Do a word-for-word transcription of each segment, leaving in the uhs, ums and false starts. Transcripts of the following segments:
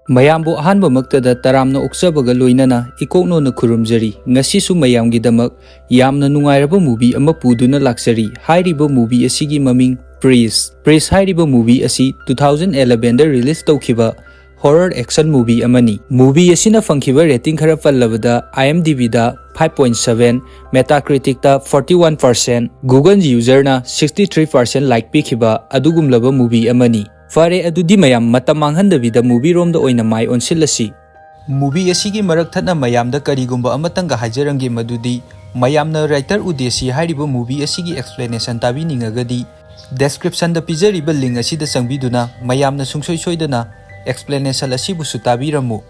ꯃꯌꯥꯝꯕꯨ ꯑꯍꯥꯟꯕꯃꯛꯇꯗ ꯇꯔꯥꯝꯅ ꯑꯣꯛꯆꯕꯒ ꯂꯣꯏꯅꯅ ꯏꯀꯣꯛꯅꯣꯅ ꯈꯨꯔꯨꯝꯖꯔꯤ꯫ ꯉꯁꯤꯁꯨ ꯃꯌꯥꯝꯒꯤꯗꯃꯛ ꯌꯥꯝꯅ ꯅꯨꯡꯉꯥꯏꯔꯕ movie ꯑꯃ ꯄꯨꯗꯨꯅ ꯂꯥꯛꯆꯔꯤ꯫ ꯍꯥꯏꯔꯤꯕ movie ꯑꯁꯤꯒꯤ ꯃꯃꯤꯡ Priest꯫ Priest ꯍꯥꯏꯔꯤꯕ movie ꯑꯁꯤ two thousand elevenꯗ release ꯇꯧꯈꯤꯕ horror action movie ꯑꯃꯅꯤ꯫ Movie ꯑꯁꯤꯅ ꯐꯪꯈꯤꯕ rating ꯈꯔ ꯄꯜꯂꯕꯗ, IMDbꯗ five point seven, Metacriticꯇ forty one percent, Google userꯅ sixty three percent like ꯄꯤꯈꯤꯕ ꯑꯗꯨꯒꯨꯝꯂꯕ movie ꯑꯃꯅꯤ꯫ ꯐꯔꯦ, ꯑꯗꯨꯗꯤ ꯃꯌꯥꯝ ꯃꯇꯝ ꯃꯥꯡꯍꯟꯗꯕꯤꯗ movie ꯔꯣꯝꯗ ꯑꯣꯏꯅ ꯃꯥꯏ ꯑꯣꯟꯁꯤꯜꯂꯁꯤ꯫ Movie ꯑꯁꯤꯒꯤ ꯃꯔꯛ ꯊꯠꯅ ꯃꯌꯥꯝꯗ ꯀꯔꯤꯒꯨꯝꯕ ꯑꯃꯇꯪꯒ ꯍꯥꯏꯖꯔꯝꯒꯦ, ꯃꯗꯨꯗꯤ ꯃꯌꯥꯝꯅ writer ꯎꯗꯦꯁꯤ ꯍꯥꯏꯔꯤꯕ movie ꯑꯁꯤꯒꯤ explanation ꯇꯥꯕꯤꯅꯤꯡꯉꯒꯗꯤ, descriptionꯗ ꯄꯤꯖꯔꯤꯕ link ꯑꯁꯤꯗ ꯆꯪꯕꯤꯗꯨꯅ ꯃꯌꯥꯝꯅ ꯁꯨꯡꯁꯣꯏ ꯁꯣꯏꯗꯅ explanation ꯑꯁꯤꯕꯨꯁꯨ ꯇꯥꯕꯤꯔꯝꯃꯨ꯫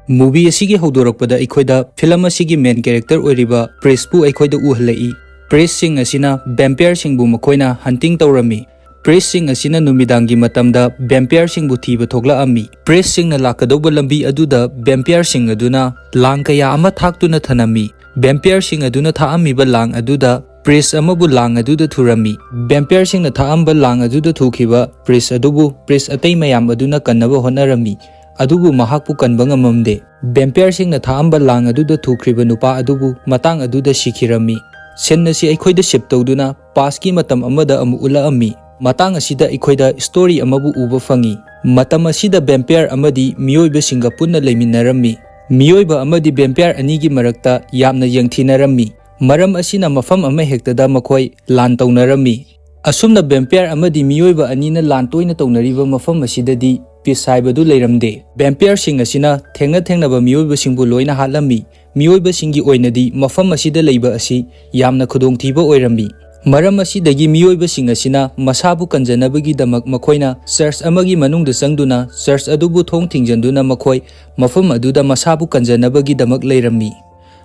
Movie ꯑꯁꯤꯒꯤ ꯍꯧꯗꯣꯔꯛꯄꯗ ꯑꯩꯈꯣꯏꯗ film ꯑꯁꯤꯒꯤ main character ꯑꯣꯏꯔꯤꯕ priestꯄꯨ ꯑꯩꯈꯣꯏꯗ ꯎꯍꯜꯂꯛꯏ꯫ Priestꯁꯤꯡ ꯑꯁꯤꯅ vampireꯁꯤꯡꯕꯨ ꯃꯈꯣꯏꯅ hunting ꯇꯧꯔꯝꯃꯤ꯫ Priestꯁꯤꯡ ꯑꯁꯤꯅ ꯅꯨꯃꯤꯗꯥꯡꯒꯤ ꯃꯇꯝꯗ vampireꯁꯤꯡꯕꯨ ꯊꯤꯕ ꯊꯣꯛꯂꯛꯑꯝꯃꯤ꯫ Priestꯁꯤꯡꯅ ꯂꯥꯛꯀꯗꯧꯕ ꯂꯝꯕꯤ ꯑꯗꯨꯗ vampireꯁꯤꯡ ꯑꯗꯨꯅ ꯂꯥꯡ ꯀꯌꯥ ꯑꯃ ꯊꯥꯛꯇꯨꯅ ꯊꯅꯝꯃꯤ꯫ Vampireꯁꯤꯡ ꯑꯗꯨꯅ ꯊꯥꯛꯑꯝꯃꯤꯕ ꯂꯥꯡ ꯑꯗꯨꯗ priest ꯑꯃꯕꯨ ꯂꯥꯡ ꯑꯗꯨꯗ ꯊꯨꯔꯝꯃꯤ꯫ Vampireꯁꯤꯡꯅ ꯊꯥꯛꯑꯝꯕ ꯂꯥꯡ ꯑꯗꯨꯗ ꯊꯨꯈꯤꯕ priest ꯑꯗꯨꯕꯨ priest ꯑꯇꯩ ꯃꯌꯥꯝ ꯑꯗꯨꯅ ꯀꯟꯅꯕ ꯍꯣꯠꯅꯔꯝꯃꯤ, ꯑꯗꯨꯕꯨ ꯃꯍꯥꯛꯄꯨ ꯀꯟꯕ ꯉꯝꯃꯝꯗꯦ꯫ Vampireꯁꯤꯡꯅ ꯊꯥꯛꯑꯝꯕ ꯂꯥꯡ ꯑꯗꯨꯗ ꯊꯨꯈ꯭ꯔꯤꯕ ꯅꯨꯄꯥ ꯑꯗꯨꯕꯨ ꯃꯇꯥꯡ ꯑꯗꯨꯗ ꯁꯤꯈꯤꯔꯝꯃꯤ꯫ Scene ꯑꯁꯤ ꯑꯩꯈꯣꯏꯗ shift ꯇꯧꯗꯨꯅ pastꯀꯤ ꯃꯇꯝ ꯑꯃꯗ ꯑꯃꯨꯛ ꯎꯠꯂꯛꯑꯝꯃꯤ꯫ ꯃꯇꯥꯡ ꯑꯁꯤꯗ ꯑꯩꯈꯣꯏꯗ story ꯑꯃꯕꯨ ꯎꯕ ꯐꯪꯉꯤ꯫ ꯃꯇꯝ ꯑꯁꯤꯗ vampire ꯑꯃꯗꯤ ꯃꯤꯑꯣꯏꯕꯁꯤꯡꯒ ꯄꯨꯟꯅ ꯂꯩꯃꯤꯟꯅꯔꯝꯃꯤ꯫ ꯃꯤꯑꯣꯏꯕ ꯑꯃꯗꯤ vampire ꯑꯅꯤꯒꯤ ꯃꯔꯛꯇ ꯌꯥꯝꯅ ꯌꯦꯡꯊꯤꯅꯔꯝꯃꯤ꯫ ꯃꯔꯝ ꯑꯁꯤꯅ ꯃꯐꯝ ꯑꯃꯍꯦꯛꯇꯗ ꯃꯈꯣꯏ ꯂꯥꯟ ꯇꯧꯅꯔꯝꯃꯤ꯫ ꯑꯁꯨꯝꯅ vampire ꯑꯃꯗꯤ ꯃꯤꯑꯣꯏꯕ ꯑꯅꯤꯅ ꯂꯥꯟ ꯇꯣꯏꯅ ꯇꯧꯅꯔꯤꯕ ꯃꯐꯝ ꯑꯁꯤꯗꯗꯤ peace ꯍꯥꯏꯕꯗꯨ ꯂꯩꯔꯝꯗꯦ꯫ Vampireꯁꯤꯡ ꯑꯁꯤꯅ ꯊꯦꯡꯅ ꯊꯦꯡꯅꯕ ꯃꯤꯑꯣꯏꯕꯁꯤꯡꯕꯨ ꯂꯣꯏꯅ ꯍꯥꯠꯂꯝꯃꯤ꯫ ꯃꯤꯑꯣꯏꯕꯁꯤꯡꯒꯤ ꯑꯣꯏꯅꯗꯤ ꯃꯐꯝ ꯑꯁꯤꯗ ꯂꯩꯕ ꯑꯁꯤ ꯌꯥꯝꯅ ꯈꯨꯗꯣꯡꯊꯤꯕ ꯑꯣꯏꯔꯝꯃꯤ꯫ ꯃꯔꯝ ꯑꯁꯤꯗꯒꯤ ꯃꯤꯑꯣꯏꯕꯁꯤꯡ ꯑꯁꯤꯅ ꯃꯁꯥꯕꯨ ꯀꯟꯖꯅꯕꯒꯤꯗꯃꯛ ꯃꯈꯣꯏꯅ church ꯑꯃꯒꯤ ꯃꯅꯨꯡꯗ ꯆꯪꯗꯨꯅ church ꯑꯗꯨꯕꯨ ꯊꯣꯡ ꯊꯤꯡꯖꯤꯟꯗꯨꯅ ꯃꯈꯣꯏ ꯃꯐꯝ ꯑꯗꯨꯗ ꯃꯁꯥꯕꯨ ꯀꯟꯖꯅꯕꯒꯤꯗꯃꯛ ꯂꯩꯔꯝꯃꯤ꯫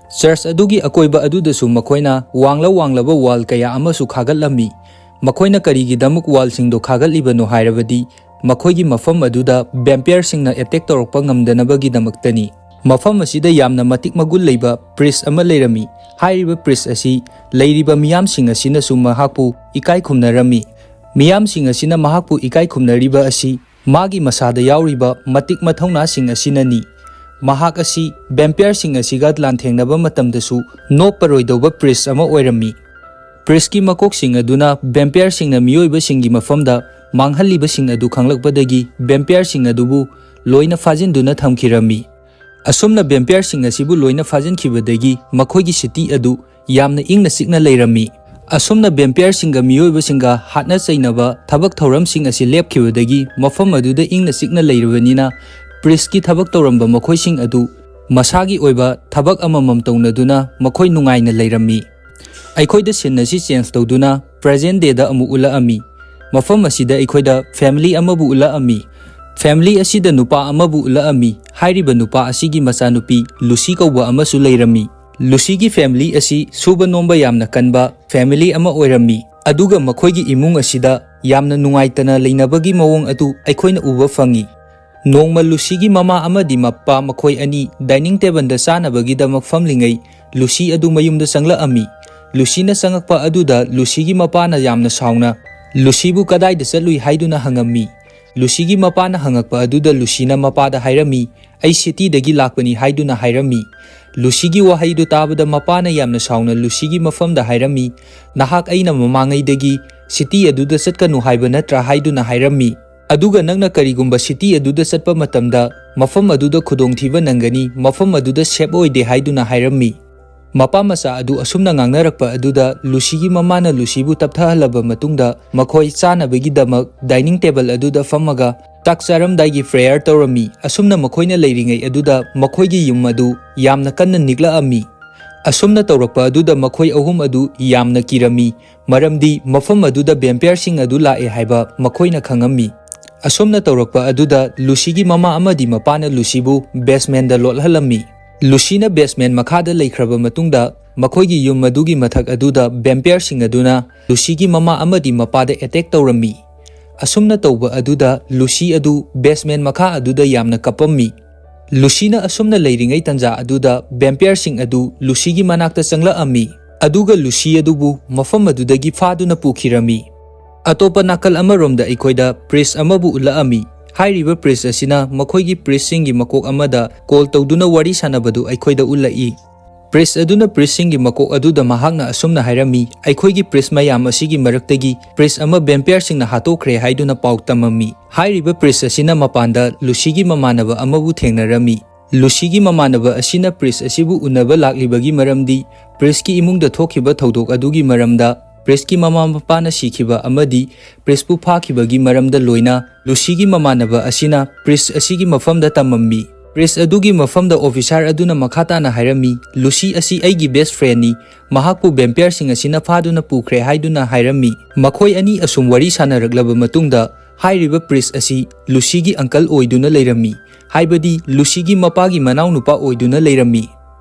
Church ꯑꯗꯨꯒꯤ ꯑꯀꯣꯏꯕ ꯑꯗꯨꯗꯁꯨ ꯃꯈꯣꯏꯅ ꯋꯥꯡꯂ ꯋꯥꯡꯂꯕ wall ꯀꯌꯥ ꯑꯃꯁꯨ ꯈꯥꯒꯠꯂꯝꯃꯤ꯫ ꯃꯈꯣꯏꯅ ꯀꯔꯤꯒꯤꯗꯃꯛ wallꯁꯤꯡꯗꯣ ꯈꯥꯒꯠꯂꯤꯕꯅꯣ ꯍꯥꯏꯔꯕꯗꯤ, ꯃꯈꯣꯏꯒꯤ ꯃꯐꯝ ꯑꯗꯨꯗ vampireꯁꯤꯡꯅ attack ꯇꯧꯔꯛꯄ ꯉꯝꯗꯅꯕꯒꯤꯗꯃꯛꯇꯅꯤ꯫ ꯃꯐꯝ ꯑꯁꯤꯗ ꯌꯥꯝꯅ ꯃꯇꯤꯛ ꯃꯒꯨꯟ ꯂꯩꯕ priest ꯑꯃ ꯂꯩꯔꯝꯃꯤ꯫ ꯍꯥꯏꯔꯤꯕ priest ꯑꯁꯤ ꯂꯩꯔꯤꯕ ꯃꯤꯌꯥꯝꯁꯤꯡ ꯑꯁꯤꯅꯁꯨ ꯃꯍꯥꯛꯄꯨ ꯏꯀꯥꯏ ꯈꯨꯝꯅꯔꯝꯃꯤ꯫ ꯃꯤꯌꯥꯝꯁꯤꯡ ꯑꯁꯤꯅ ꯃꯍꯥꯛꯄꯨ ꯏꯀꯥꯏ ꯈꯨꯝꯅꯔꯤꯕ ꯑꯁꯤ ꯃꯥꯒꯤ ꯃꯁꯥꯗ ꯌꯥꯎꯔꯤꯕ ꯃꯇꯤꯛ ꯃꯊꯧꯅꯥꯁꯤꯡ ꯑꯁꯤꯅꯅꯤ꯫ ꯃꯍꯥꯛ ꯑꯁꯤ ꯚꯦꯝꯄꯤꯌꯔꯁꯤꯡ ꯑꯁꯤꯒ ꯂꯥꯟꯊꯦꯡꯅꯕ ꯃꯇꯝꯗꯁꯨ ꯅꯣꯞꯄꯔꯣꯏꯗꯧꯕ ꯄ꯭ꯔꯤꯁ ꯑꯃ ꯑꯣꯏꯔꯝꯃꯤ꯫ ꯄ꯭ꯔꯤꯁꯀꯤ ꯃꯀꯣꯛꯁꯤꯡ ꯑꯗꯨꯅ ꯚꯦꯝꯄꯤꯌꯔꯁꯤꯡꯅ ꯃꯤꯑꯣꯏꯕꯁꯤꯡꯒꯤ ꯃꯐꯝꯗ ꯃꯥꯡꯍꯜꯂꯤꯕꯁꯤꯡ ꯑꯗꯨ ꯈꯪꯂꯛꯄꯗꯒꯤ ꯚꯦꯝꯄꯤꯌꯔꯁꯤꯡ ꯑꯗꯨꯕꯨ ꯂꯣꯏꯅ ꯐꯥꯖꯤꯟꯗꯨꯅ ꯊꯝꯈꯤꯔꯝꯃꯤ꯫ ꯑꯁꯨꯝꯅ ꯚꯦꯝꯄꯤꯌꯔꯁꯤꯡ ꯑꯁꯤꯕꯨ ꯂꯣꯏꯅ ꯐꯥꯖꯤꯟꯈꯤꯕꯗꯒꯤ ꯃꯈꯣꯏꯒꯤ ꯁꯤꯇꯤ ꯑꯗꯨ ꯌꯥꯝꯅ ꯏꯪꯅ ꯆꯤꯛꯅ ꯂꯩꯔꯝꯃꯤ꯫ ꯑꯁꯨꯝꯅ ꯚꯦꯝꯄꯤꯌꯔꯁꯤꯡꯒ ꯃꯤꯑꯣꯏꯕꯁꯤꯡꯒ ꯍꯥꯠꯅ ꯆꯩꯅꯕ ꯊꯕꯛ ꯊꯧꯔꯝꯁꯤꯡ ꯑꯁꯤ ꯂꯦꯞꯈꯤꯕꯗꯒꯤ ꯃꯐꯝ ꯑꯗꯨꯗ ꯏꯪꯅ ꯆꯤꯛꯅ ꯂꯩꯔꯕꯅꯤꯅ ꯄ꯭ꯔꯤꯁꯀꯤ ꯊꯕꯛ ꯇꯧꯔꯝꯕ ꯃꯈꯣꯏꯁꯤꯡ ꯑꯗꯨ ꯃꯁꯥꯒꯤ ꯑꯣꯏꯕ ꯊꯕꯛ ꯑꯃꯃꯝ ꯇꯧꯅꯗꯨꯅ ꯃꯈꯣꯏ ꯅꯨꯡꯉꯥꯏꯅ ꯂꯩꯔꯝꯃꯤ꯫ ꯑꯩꯈꯣꯏꯗ ꯁꯤꯟ ꯑꯁꯤ ꯆꯦꯟꯖ ꯇꯧꯗꯨꯅ ꯄ꯭ꯔꯦꯖꯦꯟ ꯗꯦꯗ ꯑꯃꯨꯛ ꯎꯠꯂꯛꯑꯝꯃꯤ꯫ ꯃꯐꯝ ꯑꯁꯤꯗ ꯑꯩꯈꯣꯏꯗ ꯐꯦꯃꯤꯂꯤ ꯑꯃꯕꯨ ꯎꯠꯂꯛꯑꯝꯃꯤ꯫ ꯐꯦꯃꯤꯂꯤ ꯑꯁꯤꯗ ꯅꯨꯄꯥ ꯑꯃꯕꯨ ꯎꯠꯂꯛꯑꯝꯃꯤ꯫ ꯍꯥꯏꯔꯤꯕ ꯅꯨꯄꯥ ꯑꯁꯤꯒꯤ ꯃꯆꯥꯅꯨꯄꯤ ꯂꯨꯁꯤ ꯀꯧꯕ ꯑꯃꯁꯨ ꯂꯩꯔꯝꯃꯤ꯫ ꯂꯨꯁꯤꯒꯤ ꯐꯦꯃꯤꯂꯤ ꯑꯁꯤ ꯁꯨꯕ ꯅꯣꯝꯕ ꯌꯥꯝꯅ ꯀꯟꯕ ꯐꯦꯃꯤꯂꯤ ꯑꯃ ꯑꯣꯏꯔꯝꯃꯤ꯫ ꯑꯗꯨꯒ ꯃꯈꯣꯏꯒꯤ ꯏꯃꯨꯡ ꯑꯁꯤꯗ ꯌꯥꯝꯅ ꯅꯨꯡꯉꯥꯏꯇꯅ ꯂꯩꯅꯕꯒꯤ ꯃꯑꯣꯡ ꯑꯗꯨ ꯑꯩꯈꯣꯏꯅ ꯎꯕ ꯐꯪꯉꯤ꯫ ꯅꯣꯡꯃ ꯂꯨꯁꯤꯒꯤ ꯃꯃꯥ ꯑꯃꯗꯤ ꯃꯄꯥ ꯃꯈꯣꯏ ꯑꯅꯤ ꯗꯥꯏꯅꯤꯡ ꯇꯦꯕꯜꯗ ꯆꯥꯅꯕꯒꯤꯗꯃꯛ ꯐꯝꯂꯤꯉꯩ ꯂꯨꯁꯤ ꯑꯗꯨ ꯃꯌꯨꯝꯗ ꯆꯪꯂꯛꯑꯝꯃꯤ꯫ ꯂꯨꯁꯤꯅ ꯆꯪꯉꯛꯄ ꯑꯗꯨꯗ ꯂꯨꯁꯤꯒꯤ ꯃꯄꯥꯅ ꯌꯥꯝꯅ ꯁꯥꯎꯅ ꯂꯨꯁꯤꯕꯨ ꯀꯗꯥꯏꯗ ꯆꯠꯂꯨꯏ ꯍꯥꯏꯗꯨꯅ ꯍꯪꯉꯝꯃꯤ꯫ ꯂꯨꯁꯤꯒꯤ ꯃꯄꯥꯅ ꯍꯪꯉꯛꯄ ꯑꯗꯨꯗ ꯂꯨꯁꯤꯅ ꯃꯄꯥꯗ ꯍꯥꯏꯔꯝꯃꯤ, "ꯑꯩ ꯁꯤꯇꯤꯗꯒꯤ ꯂꯥꯛꯄꯅꯤ" ꯍꯥꯏꯗꯨꯅ ꯍꯥꯏꯔꯝꯃꯤ꯫ ꯂꯨꯁꯤꯒꯤ ꯋꯥꯍꯩꯗꯨ ꯇꯥꯕꯗ ꯃꯄꯥꯅ ꯌꯥꯝꯅ ꯁꯥꯎꯅ ꯂꯨꯁꯤꯒꯤ ꯃꯐꯝꯗ ꯍꯥꯏꯔꯝꯃꯤ, "ꯅꯍꯥꯛ ꯑꯩꯅ ꯃꯃꯥꯡꯉꯩꯗꯒꯤ ꯁꯤꯇꯤ ꯑꯗꯨꯗ ꯆꯠꯀꯅꯨ ꯍꯥꯏꯕ ꯅꯠꯇ꯭ꯔꯥ?" ꯍꯥꯏꯗꯨꯅ ꯍꯥꯏꯔꯝꯃꯤ꯫ "ꯑꯗꯨꯒ ꯅꯪꯅ ꯀꯔꯤꯒꯨꯝꯕ ꯁꯤꯇꯤ ꯑꯗꯨꯗ ꯆꯠꯄ ꯃꯇꯝꯗ ꯃꯐꯝ ꯑꯗꯨꯗ ꯈꯨꯗꯣꯡꯊꯤꯕ ꯅꯪꯒꯅꯤ, ꯃꯐꯝ ꯑꯗꯨꯗ ꯁꯦꯞ ꯑꯣꯏꯗꯦ" ꯍꯥꯏꯗꯨꯅ ꯍꯥꯏꯔꯝꯃꯤ꯫ ꯃꯄꯥ ꯃꯆꯥ ꯑꯗꯨ ꯑꯁꯨꯝꯅ ꯉꯥꯡꯅꯔꯛꯄ ꯑꯗꯨꯗ ꯂꯨꯁꯤꯒꯤ ꯃꯃꯥꯅ ꯂꯨꯁꯤꯕꯨ ꯇꯞꯊꯍꯜꯂꯕ ꯃꯇꯨꯡꯗ ꯃꯈꯣꯏ ꯆꯥꯅꯕꯒꯤꯗꯃꯛ ꯗꯥꯏꯅꯤꯡ ꯇꯦꯕꯜ ꯑꯗꯨꯗ ꯐꯝꯃꯒ ꯆꯥꯛ ꯆꯥꯔꯝꯗꯥꯏꯒꯤ ꯄ꯭ꯔꯦꯌꯔ ꯇꯧꯔꯝꯃꯤ꯫ ꯑꯁꯨꯝꯅ ꯃꯈꯣꯏꯅ ꯂꯩꯔꯤꯉꯩ ꯑꯗꯨꯗ ꯃꯈꯣꯏꯒꯤ ꯌꯨꯝ ꯑꯗꯨ ꯌꯥꯝꯅ ꯀꯟꯅ ꯅꯤꯛꯂꯛꯑꯝꯃꯤ꯫ ꯑꯁꯨꯝꯅ ꯇꯧꯔꯛꯄ ꯑꯗꯨꯗ ꯃꯈꯣꯏ ꯑꯍꯨꯝ ꯑꯗꯨ ꯌꯥꯝꯅ ꯀꯤꯔꯝꯃꯤ, ꯃꯔꯝꯗꯤ ꯃꯐꯝ ꯑꯗꯨꯗ ꯚꯦꯝꯄꯤꯌꯔꯁꯤꯡ ꯑꯗꯨ ꯂꯥꯛꯑꯦ ꯍꯥꯏꯕ ꯃꯈꯣꯏꯅ ꯈꯪꯉꯝꯃꯤ꯫ ꯑꯁꯨꯝꯅ ꯇꯧꯔꯛꯄ ꯑꯗꯨꯗ ꯂꯨꯁꯤꯒꯤ ꯃꯃꯥ ꯑꯃꯗꯤ ꯃꯄꯥꯅ ꯂꯨꯁꯤꯕꯨ ꯕꯦꯁꯃꯦꯟꯗ ꯂꯣꯠꯍꯜꯂꯝꯃꯤ꯫ ꯂꯨꯁꯤꯅ ꯕꯦꯁꯃꯦꯟ ꯃꯈꯥꯗ ꯂꯩꯈ꯭ꯔꯕ ꯃꯇꯨꯡꯗ ꯃꯈꯣꯏꯒꯤ ꯌꯨꯝ ꯑꯗꯨꯒꯤ ꯃꯊꯛ ꯑꯗꯨꯗ ꯚꯦꯝꯄꯤꯌꯔꯁꯤꯡ ꯑꯗꯨꯅ ꯂꯨꯁꯤꯒꯤ ꯃꯃꯥ ꯑꯃꯗꯤ ꯃꯄꯥꯗ ꯑꯦꯇꯦꯛ ꯇꯧꯔꯝꯃꯤ꯫ ꯑꯁꯨꯝꯅ ꯇꯧꯕ ꯑꯗꯨꯗ ꯂꯨꯁꯤ ꯑꯗꯨ ꯕꯦꯁꯃꯦꯟ ꯃꯈꯥ ꯑꯗꯨꯗ ꯌꯥꯝꯅ ꯀꯞꯄꯝꯃꯤ꯫ ꯂꯨꯁꯤꯅ ꯑꯁꯨꯝꯅ ꯂꯩꯔꯤꯉꯩ ꯇꯟꯖꯥ ꯑꯗꯨꯗ ꯚꯦꯝꯄꯤꯌꯔꯁꯤꯡ ꯑꯗꯨ ꯂꯨꯁꯤꯒꯤ ꯃꯅꯥꯛꯇ ꯆꯪꯂꯛꯑꯝꯃꯤ, ꯑꯗꯨꯒ ꯂꯨꯁꯤ ꯑꯗꯨꯕꯨ ꯃꯐꯝ ꯑꯗꯨꯗꯒꯤ ꯐꯥꯗꯨꯅ ꯄꯨꯈꯤꯔꯝꯃꯤ꯫ ꯑꯇꯣꯞꯄ ꯅꯥꯀꯜ ꯑꯃꯔꯣꯝꯗ ꯑꯩꯈꯣꯏꯗ ꯄ꯭ꯔꯤꯁ ꯑꯃꯕꯨ ꯎꯠꯂꯛꯑꯝꯃꯤ꯫ ꯍꯥꯏꯔꯤꯕ ꯄ꯭ꯔꯤꯁ ꯑꯁꯤꯅ ꯃꯈꯣꯏꯒꯤ ꯄ꯭ꯔꯤꯁꯁꯤꯡꯒꯤ ꯃꯀꯣꯛ ꯑꯃꯗ ꯀꯣꯜ ꯇꯧꯗꯨꯅ ꯋꯥꯔꯤ ꯁꯥꯟꯅꯕꯗꯨ ꯑꯩꯈꯣꯏꯗ ꯎꯠꯂꯛꯏ꯫ ꯄ꯭ꯔꯤꯁ ꯑꯗꯨꯅ ꯄ꯭ꯔꯤꯁꯁꯤꯡꯒꯤ ꯃꯀꯣꯛ ꯑꯗꯨꯗ ꯃꯍꯥꯛꯅ ꯑꯁꯨꯝꯅ ꯍꯥꯏꯔꯝꯃꯤ, "ꯑꯩꯈꯣꯏꯒꯤ ꯄ꯭ꯔꯤꯁ ꯃꯌꯥꯝ ꯑꯁꯤꯒꯤ ꯃꯔꯛꯇꯒꯤ ꯄ꯭ꯔꯤꯁ ꯑꯃ ꯚꯦꯝꯄꯤꯌꯔꯁꯤꯡꯅ ꯍꯥꯠꯇꯣꯛꯈ꯭ꯔꯦ" ꯍꯥꯏꯗꯨꯅ ꯄꯥꯎ ꯇꯝꯃꯝꯃꯤ꯫ ꯍꯥꯏꯔꯤꯕ ꯄ꯭ꯔꯤꯁ ꯑꯁꯤꯅ ꯃꯄꯥꯟꯗ ꯂꯨꯁꯤꯒꯤ ꯃꯃꯥꯟꯅꯕ ꯑꯃꯕꯨ ꯊꯦꯡꯅꯔꯝꯃꯤ꯫ ꯂꯨꯁꯤꯒꯤ ꯃꯃꯥꯟꯅꯕ ꯑꯁꯤꯅ ꯄ꯭ꯔꯤꯁ ꯑꯁꯤꯕꯨ ꯎꯅꯕ ꯂꯥꯛꯂꯤꯕꯒꯤ ꯃꯔꯝꯗꯤ ꯄ꯭ꯔꯤꯁꯀꯤ ꯏꯃꯨꯡꯗ ꯊꯣꯛꯈꯤꯕ ꯊꯧꯗꯣꯛ ꯑꯗꯨꯒꯤ ꯃꯔꯝꯗ, ꯄ꯭ꯔꯤꯁꯀꯤ ꯃꯃꯥ ꯃꯄꯥꯅ ꯁꯤꯈꯤꯕ ꯑꯃꯗꯤ ꯄ꯭ꯔꯤꯁꯄꯨ ꯐꯥꯈꯤꯕꯒꯤ ꯃꯔꯝꯗ ꯂꯣꯏꯅ ꯂꯨꯁꯤꯒꯤ ꯃꯃꯥꯟꯅꯕ ꯑꯁꯤꯅ ꯄ꯭ꯔꯤꯁ ꯑꯁꯤꯒꯤ ꯃꯐꯝꯗ ꯇꯝꯃꯝꯃꯤ꯫ ꯄ꯭ꯔꯤꯁ ꯑꯗꯨꯒꯤ ꯃꯐꯝꯗ ꯑꯣꯐꯤꯁꯥꯔ ꯑꯗꯨꯅ ꯃꯈꯥ ꯇꯥꯅ ꯍꯥꯏꯔꯝꯃꯤ, "ꯂꯨꯁꯤ ꯑꯁꯤ ꯑꯩꯒꯤ ꯕꯦꯁ ꯐ꯭ꯔꯦꯟꯅꯤ, ꯃꯍꯥꯛꯄꯨ ꯚꯦꯝꯄꯤꯌꯔꯁꯤꯡ ꯑꯁꯤꯅ ꯐꯥꯗꯨꯅ ꯄꯨꯈ꯭ꯔꯦ" ꯍꯥꯏꯗꯨꯅ ꯍꯥꯏꯔꯝꯃꯤ꯫ ꯃꯈꯣꯏ ꯑꯅꯤ ꯑꯁꯨꯝ ꯋꯥꯔꯤ ꯁꯥꯟꯅꯔꯛꯂꯕ ꯃꯇꯨꯡꯗ ꯍꯥꯏꯔꯤꯕ ꯄ꯭ꯔꯤꯁ ꯑꯁꯤ ꯂꯨꯁꯤꯒꯤ ꯑꯪꯀꯜ ꯑꯣꯏꯗꯨꯅ ꯂꯩꯔꯝꯃꯤ, ꯍꯥꯏꯕꯗꯤ ꯂꯨꯁꯤꯒꯤ ꯃꯄꯥꯒꯤ ꯃꯅꯥꯎꯅꯨꯄꯥ ꯑꯣꯏꯗꯨꯅ ꯂꯩꯔꯝꯃꯤ꯫